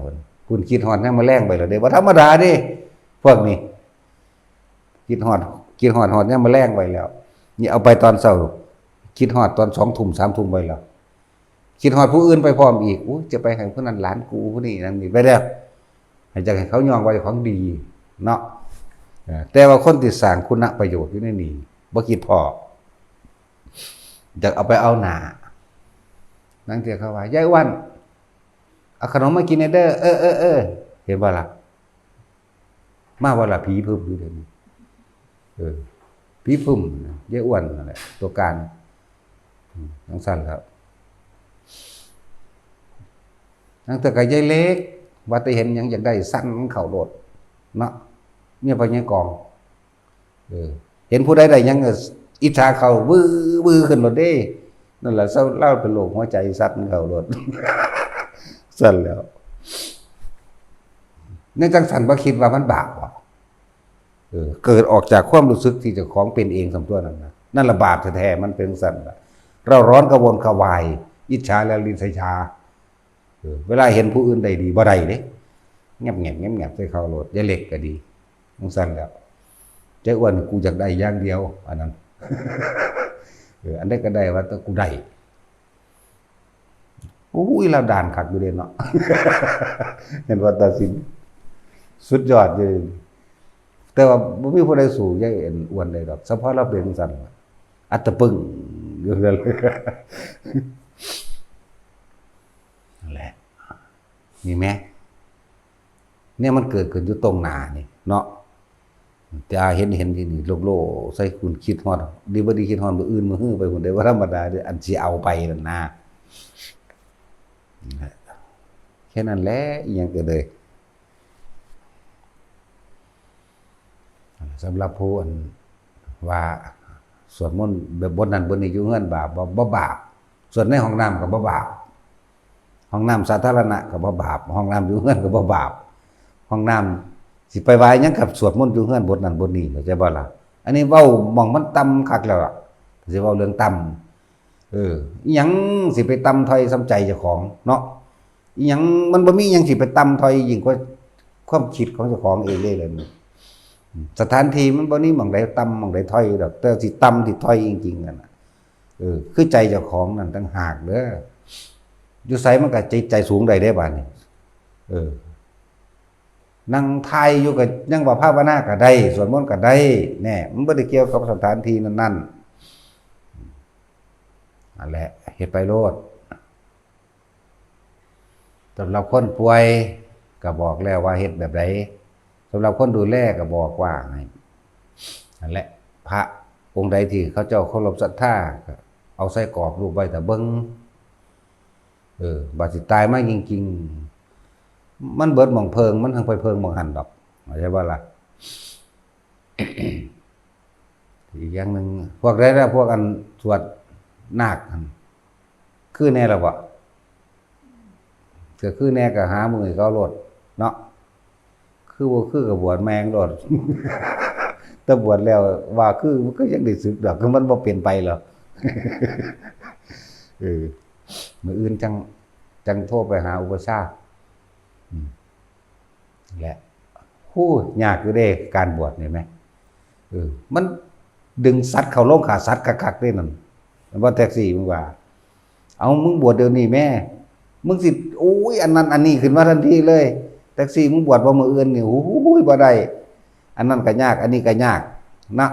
คุณคิดฮอดยามมื้อแลงไว้แล้วเด้ บ่ธรรมดาเด้ พวกนี้ คิดฮอด คิดฮอด ฮอดยามมื้อแลงไว้แล้ว นี่เอาไปตอนเช้า คิดฮอดตอนสองทุ่ม สามทุ่มไว้แล้ว คิดฮอดผู้อื่นไปพร้อมอีก อู้ จะไปให้ผู้นั้นหลานกู ผู้นี้นั่นนี่ไปแล้ว ให้จักให้เขาย่องว่าเจ้าของดีเนาะ เออ แต่ว่าคนที่สร้างคุณประโยชน์อยู่ในนี่ บ่คิดพ้อ อยากเอาไปเอาหน้า ลางเทื่อเขาว่า "ยายอ้วน เอาขนมมากินแหน่เด้อ" เออ เออ เออ เห็นบ่ล่ะ มาบ่ล่ะ ผีผึ้มอยู่เดี๋ยวนี้ เออ ผีผึ้มนะ ยายอ้วนนั่นแหละ ตัวการ อืม จั่งซั่นแล้ว ลางเทื่อก็ยายเล็ก ว่าแต่เห็นหยังอยากได้สั่นเข้าโลด เนาะ เมียพ่อใหญ่กอง เออ เห็นผู้ใดได้หยังก็อิจฉาเข้า วื้อ วื้อขึ้นโลดเด้ นั่นแหละ เซา ลาวเป็นโรคหัวใจสั่นเข้าโลด สั่นแล้ว ในจั่งซั่นบ่คิดว่ามันบาปบ่ เออ เกิดออกจากความรู้สึกที่เจ้าของเป็นเองส่ำตั๊วนั่นนะ นั่นละบาปแท้ๆ มันเป็นจั่งซั่นล่ะ เร่าร้อนกระวนกระวาย อิจฉาและริษยา เออ เวลาเห็นผู้อื่นได้ดีบ่ได้เด้ แงบๆ แงบๆ ใส่เข้าโลด ยายเล็กก็ดี จั่งซั่นแล้ว ยายอ้วน กูอยากได้อย่างเดียว อันนั้น เออ อันใดก็ได้ ว่าแต่กูได้ โอ้ย ลาวด่านคักอยู่เด้เนาะ เห็นว่าตัดสิน สุดยอดอยู่ แต่ว่าบ่มีผู้ใดสู้ยายอ้วนได้ดอก เฉพาะลาวเป็นจั่งซั่น อัตตะปึ้ง อยู่นั่นเลย นั่นแหละ นี่แหม เนี่ยมันเกิดขึ้นอยู่ตรงหน้านี่เนาะ แต่เห็น เห็นที่นี่โลกๆ ใส่คุณคิดฮอด ดีบ่ดีคิดฮอดมื้ออื่นมื้อฮือไปพุ้นเด้ บ่ธรรมดาเด้อ อันสิเอาไปนั่นนะ แค่นั้นแหละ อิหยังก็เลย สำหรับผู้อันว่าสวดมนต์แบบบทนั้นบทนี้อยู่เฮือนบาปบ่ บ่บาป สวดในห้องน้ำก็บ่บาป ห้องน้ำสาธารณะก็บ่บาป ห้องน้ำอยู่เฮือนก็บ่บาป ห้องน้ำสิไปว่าหยังกับสวดมนต์อยู่เฮือนบทนั้นบทนี้ เข้าใจบ่ล่ะ อันนี้เว้าหม่องมันต่ำคักแล้วล่ะ สิเว้าเรื่องต่ำ เออ อิหยังสิไปต่ำถ้อยส่ำใจเจ้าของเนาะ อิหยังมันบ่มีอิหยังสิไปต่ำถ้อยยิ่งกว่าความคิดของเจ้าของเองเลยเลย สถานที่มันบ่มีหม่องใดต่ำหม่องใดถ้อยดอก แต่สิต่ำสิถ้อยจริงๆ นั่นน่ะ เออ คือใจเจ้าของนั่นต่างหากเด้อ อยู่ไสมันก็ใจ ใจสูงได้เด้บาดนี้ เออ นั่งทายอยู่ก็ยังว่าภาวนาก็ได้ สวดมนต์ก็ได้ แน่ มันบ่ได้เกี่ยวกับสถานที่นั้นๆ นั่นแหละ เฮ็ดไปโลด สำหรับคนป่วยก็บอกแล้วว่าเฮ็ดแบบใด สำหรับคนดูแลก็บอกว่าให้ นั่นแหละ พระองค์ใดที่เขาเจ้าเคารพศรัทธาก็เอาใส่กรอบรูปไว้ถ้าเบิ่ง เออ บาดสิตายมาจริงๆ มันเบิดหม่องเพิง มันทั้งไปเพิงหม่องหั่นดอก เข้าใจบ่ล่ะ อีกอย่างหนึ่ง พวกใดนะ พวกอันสวดนาคหั่น คือแน่ละบ่ ก็คือแน่ก็หามื้อให้เขาโลดเนาะ คือบ่คือก็บวชแม่งโลด แต่บวชแล้วว่าคือ มันก็ยังได้สึกดอก คือมันบ่เป็นไปหรอก เออ มื้ออื่นจั่ง จั่งโทรไปหาอุปัชฌาย์ อืม แหละ โอ้ ยากอยู่เด้ การบวชนี่แหม เออ มันดึงสัตว์เข้าโรงฆ่าสัตว์คักๆเด้นั่น ว่าแท็กซี่มึงว่า เอา มึงบวชเดี๋ยวนี้แม่ มึงสิ โอ้ย อันนั้นอันนี้ขึ้นมาทันทีเลย แท็กซี่มึงบวชบ่มื้ออื่นนี่ โอ้ย บ่ได้ อันนั้นก็ยาก อันนี้ก็ยากนะ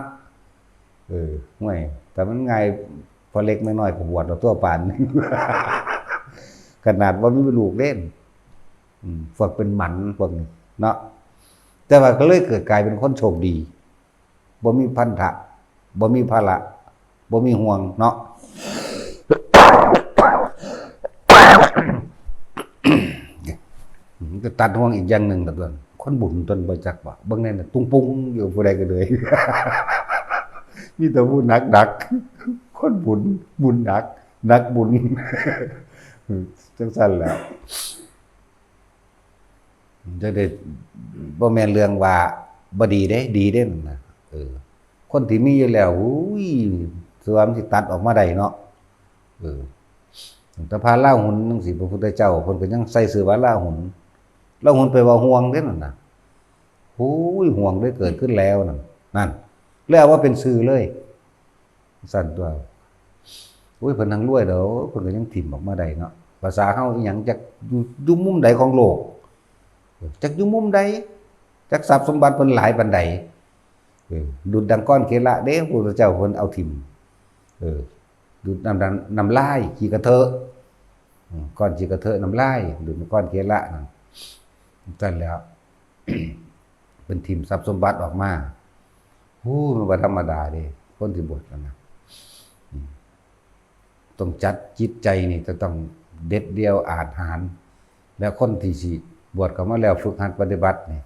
เออ ห่วย แต่มันง่าย พอเล็กน้อยก็บวชแล้วตัวปาน ขนาดว่ามีลูกเล่น อืม พวกเป็นหมันพวกนี้เนาะ แต่ว่าก็เลยเกิดกลายเป็นคนโชคดี บ่มีพันธะ บ่มีภาระ บ่มีห่วงเนาะ มันก็ตัดห่วงอีกอย่างหนึ่งละตัว คนบุญตนบ่จักว่า เบิ่งแน่น่ะ ตุงปุงอยู่ผู้ใดก็เลย มีแต่ผู้หนักหนัก คนบุญ บุญหนัก หนักบุญ จังซั่นแหล้ว จะได้ บ่แม่นเรื่องว่าบ่ดีเด้ ดีเด้นั่นนะ เออ คนที่มีอยู่แล้ว อุ้ย เสื้อมันสิตัดออกมาได้เนาะ เออ แต่พระราหุลจังซี่ พระพุทธเจ้าเพิ่นก็ยังใส่เสื้อพระราหุล ราหุลแปลว่าห่วงเด้นั่นน่ะ โอ้ย ห่วงได้เกิดขึ้นแล้วนั่น นั่น แล้วเอามาเป็นชื่อเลย ซั่นตัว โอ้ย เพิ่นทั้งรวยเด้อ เพิ่นก็ยังถิ่มออกมาได้เนาะ ภาษาเฮาอีหยัง จักอยู่ อยู่มุมใดของโลก จักอยู่มุมใด จักทรัพย์สมบัติเพิ่นหลายปานใด เออ ดุจดังก้อนเคละเด้ พระพุทธเจ้าเพิ่นเอาถิ่ม เออ ดูดน้ำ น้ำ น้ำลายขี้กระเทอะ อืม ก้อนขี้กระเทอะน้ำลาย ดูดก้อนเคละนั่น ซั่นแล้ว เป็นถิ่มทรัพย์สมบัติออกมา โอ้ มันบ่ธรรมดาเด้ คนที่บวชนั่นนะ อืม ต้องจัดจิตใจนี่จะต้องเด็ดเดี่ยวอาจหาญ แล้วคนที่สิบวชเข้ามาแล้วฝึกหัดปฏิบัตินี่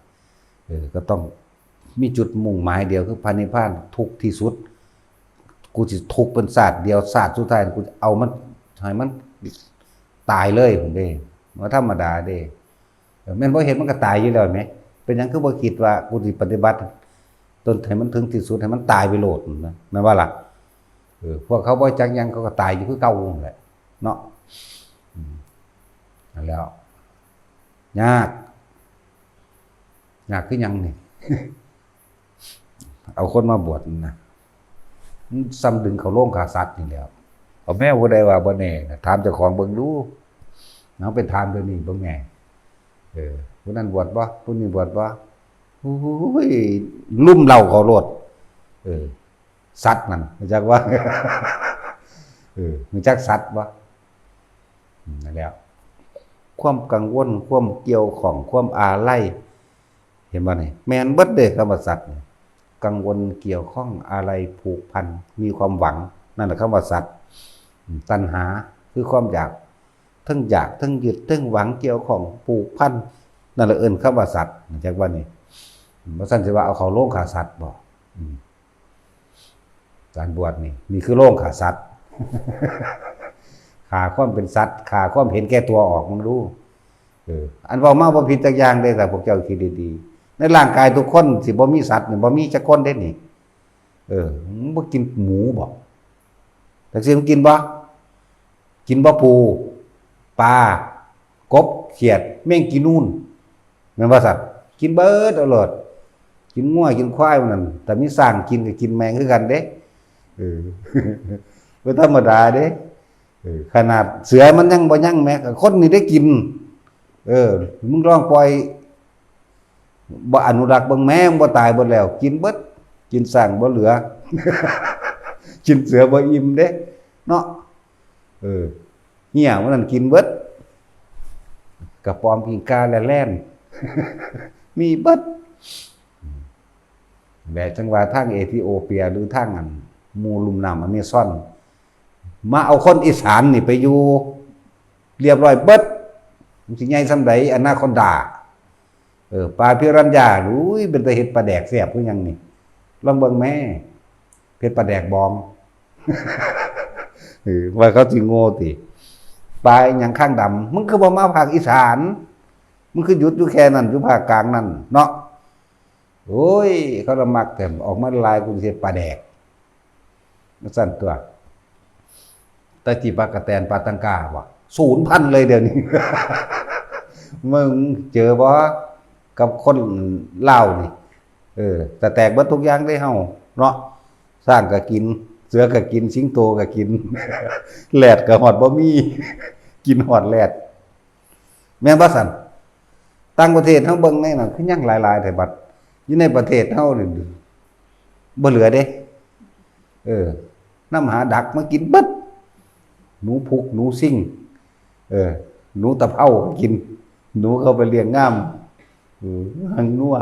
เออ ก็ต้องมีจุดมุ่งหมายเดียวคือพระนิพพาน ทุกข์ที่สุด กูสิทุกข์เป็นชาติเดียว ชาติสุดท้ายกูจะเอามัน ให้มันตายเลย ผมเด้ บ่ธรรมดาเด้ เออ แม่นบ่เฮ็ดมันก็ตายอยู่แล้วแหม เป็นหยังคือบ่คิดว่ากูสิปฏิบัติตนให้มันถึงที่สุด ให้มันตายไปโลดนะ แม่นบ่ล่ะ เออ พวกเขาบ่จักหยัง เขาก็ตายอยู่คือเก่านั่นแหละ เนาะ อืม นั่นแล้ว ยาก ยากคือหยังนี่ เอาคนมาบวชนะ มันซ้ำดึงเข้าโรงฆ่าสัตว์นี่แหล้ว เอาแม่ผู้ใดว่าบ่แน่นะ ถามเจ้าของเบิ่งดู เอาไปถามเดี๋ยวนี้เบิ่งแหน่ เออ ผู้นั้นบวชบ่ ผู้นี้บวชบ่ โอ้ย ลุ่มเหล้าเขาโลด เออ สัตว์นั่น รู้จักว่า เออ รู้จักสัตว์บ่ อืม นั่นแหละ ความกังวล ความเกี่ยวข้อง ความอาลัย เห็นบ่นี่ แม่นเบิดเด้ คำว่าสัตว์นี่ กังวล เกี่ยวข้อง อาลัย ผูกพัน มีความหวัง นั่นแหละคำว่าสัตว์ อืม ตัณหา คือความอยาก ทั้งอยาก ทั้งยึด ทั้งหวัง เกี่ยวข้อง ผูกพัน นั่นแหละเอิ้นคำว่าสัตว์ รู้จักว่านี่ บ่ซั่นสิว่าเอาเข้าโรงฆ่าสัตว์บ่ อืม การบวชนี่ นี่คือโรงฆ่าสัตว์ ฆ่าความเป็นสัตว์ ฆ่าความเห็นแก่ตัวออก มึงดู เออ อันเว้ามาบ่ผิดจักอย่างเด้ ถ้าพวกเจ้าคิดดีๆ ในร่างกายทุกคนสิบ่มีสัตว์นี่ บ่มีจักคนเด้นี่ เออ มึงบ่กินหมูบ่ จักสิมึงกินบ่ กินบ่ปู ปลา กบ เขียด แมงกีนูน แม่นบ่สัตว์ กินเบิดเอาโลด กินงัว กินควายมันนั่น แต่มีช้างกินก็กินแม่งคือกันเด้ เออ บ่ธรรมดาเด้ เออ ขนาดเสือมันยังบ่ยั้งแม้ คนนี่ได้กิน เออ มึงลองปล่อย บ่อนุรักษ์เบิ่งแหม มันบ่ตายเบิดแล้ว กินเบิด กินช้างบ่เหลือ กินเสือบ่อิ่มเด้ เนาะ เออ เหี่ยมันนั่นกินเบิด กระป๋อม ปิ้งก่า และแล่น มีเบิด แบบจังว่าทางเอธิโอเปียหรือทางอันหมู่ลุ่มน้ำอเมซอน มาเอาคนอีสานนี่ไปอยู่ เรียบร้อยเบิด มันสิใหญ่ส่ำใด อนาคอนดา เออ ปลาปิรัญญา อุ้ย เป็นตาเฮ็ดปลาแดกแซ่บคือหยังนี่ ลองเบิ่งแหม เฮ็ดปลาแดกบอง เออ ว่าเขาสิโง่ติ ปลาอีหยังคางดำ มึงคือบ่มาภาคอีสาน มึงคือหยุดอยู่แค่นั้น อยู่ภาคกลางนั่นเนาะ โอ้ย เขาละมักแต่ออกมาหลาย กูสิเฮ็ดปลาแดก จั่งซั่นตั๊ว แต่จีปลากระแตน ปลาตังกาบ่ สูญพันธุ์เลยเดี๋ยวนี้ มึงเจอบ่ กับคนลาวนี่ เออ แต่แตกเบิดทุกอย่างเด้เฮา เนาะ ช้างก็กิน เสือก็กิน สิงโตก็กิน แรดก็ฮอดบ่มี กินฮอดแรด แม่นบ่ซั่น ต่างประเทศเฮาเบิ่งในนั้น คือยังหลายๆ แท้ บัดอยู่ในประเทศเฮานี่ บ่เหลือเด้ เออ นำหาดักมากินเบิด หนูพุก หนูซิ่ง เออ หนูตะเภาก็กิน หนูเขาไปเลี้ยงงาม เออ หางงัว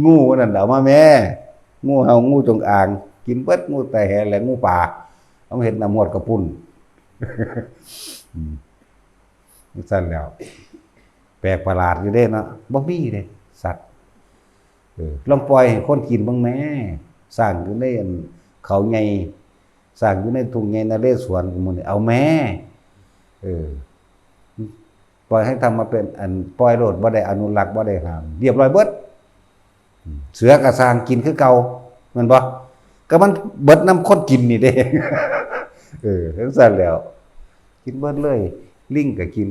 งูนั่นเอามาแม่ งูเห่า งูจงอาง กินเบิด งูตะแห และงูป่า เอามาเฮ็ดน้ำฮอดกระปุ้น อืม จั่งซั่นแล้ว แปลกประหลาดอยู่เด้เนาะ บ่มีเด้ สัตว์ เออ ลองปล่อยให้คนกินเบิ่งแหม ช้างอยู่ในอันเขาใหญ่ ช้างอยู่ในทุ่งใหญ่นเรศวร หมู่นี่ เอาแหม เออ ปล่อยให้ธรรมมาเป็นอัน ปล่อยโลด บ่ได้อนุรักษ์ บ่ได้ห้าม เรียบร้อยเบิด เสือก็ช้างกินคือเก่า แม่นบ่ ก็มันเบิดนำคนกินนี่เด้ เออ จั่งซั่นแล้ว กินเบิดเลย ลิงก็กิน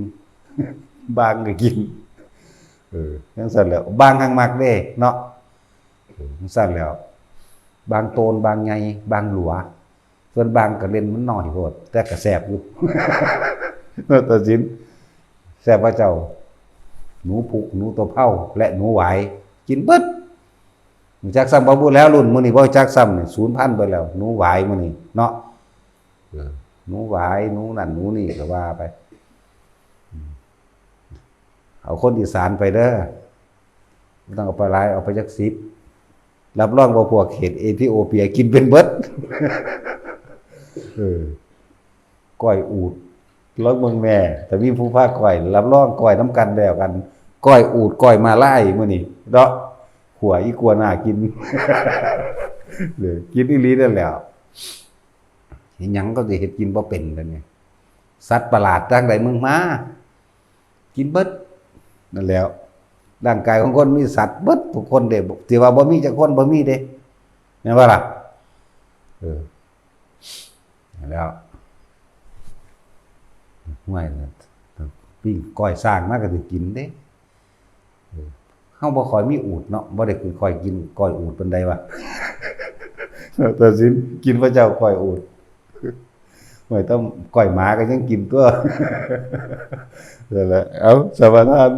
บางก็กิน เออ จั่งซั่นแล้ว บางแฮ่งมักเด้เนาะ เออ จั่งซั่นแล้ว บางโตน บางใหญ่ บางหลัว ส่วนบางก็เล่นมันน้อยโพด แต่ก็แซ่บอยู่ ตัดสิน แซ่บว่าเจ้า หนูพุก หนูตะเภา และหนูหวาย กินเบิด รู้จักซ้ำบ่บุแล้ว รุ่นมื้อนี้บ่รู้จักซ้ำนี่ สูญพันธุ์ไปแล้ว หนูหวายมื้อนี้เนาะ เออ หนูหวาย หนูนั่น หนูนี่ก็ว่าไป อืม เอาคนอีสานไปเด้อ บ่ต้องเอาไปหลาย เอาไปจักสิบ รับรองว่าพวกเขตเอธิโอเปียกินเป็นเบิด เออ ก้อยอูฐ ลองเบิ่งแหม ถ้ามีผู้พาก้อย รับรองก้อยนำกันแล้วกัน ก้อยอูฐ ก้อยม้าลายมื้อนี้เนาะ ขั่วอีกัวหน้ากิน เออ กินอีหลีนั่นแหล้ว เฮ็ดหยังก็สิเฮ็ดกินบ่เป็นแล้วนี่ สัตว์ประหลาดทางใดมึงมา กินเบิด นั่นแหล้ว ร่างกายของคนมีสัตว์เบิดทุกคนเด้ สิว่าบ่มีจักคน บ่มีเด้ แม่นบ่ล่ะ เออ แล้ว ห้วย ปิ้งก้อยช้างมาก็สิกินเด้ เออ เฮาบ่ค่อยมีอูฐเนาะ บ่ได้ค่อยกินก้อยอูฐปานใดวะ ตัดสิน กินพระเจ้าก้อยอูฐ ห้วย ต้องก้อยหมาก็ยังกินตั๊ว นั่นแหละ เอา สมาทาน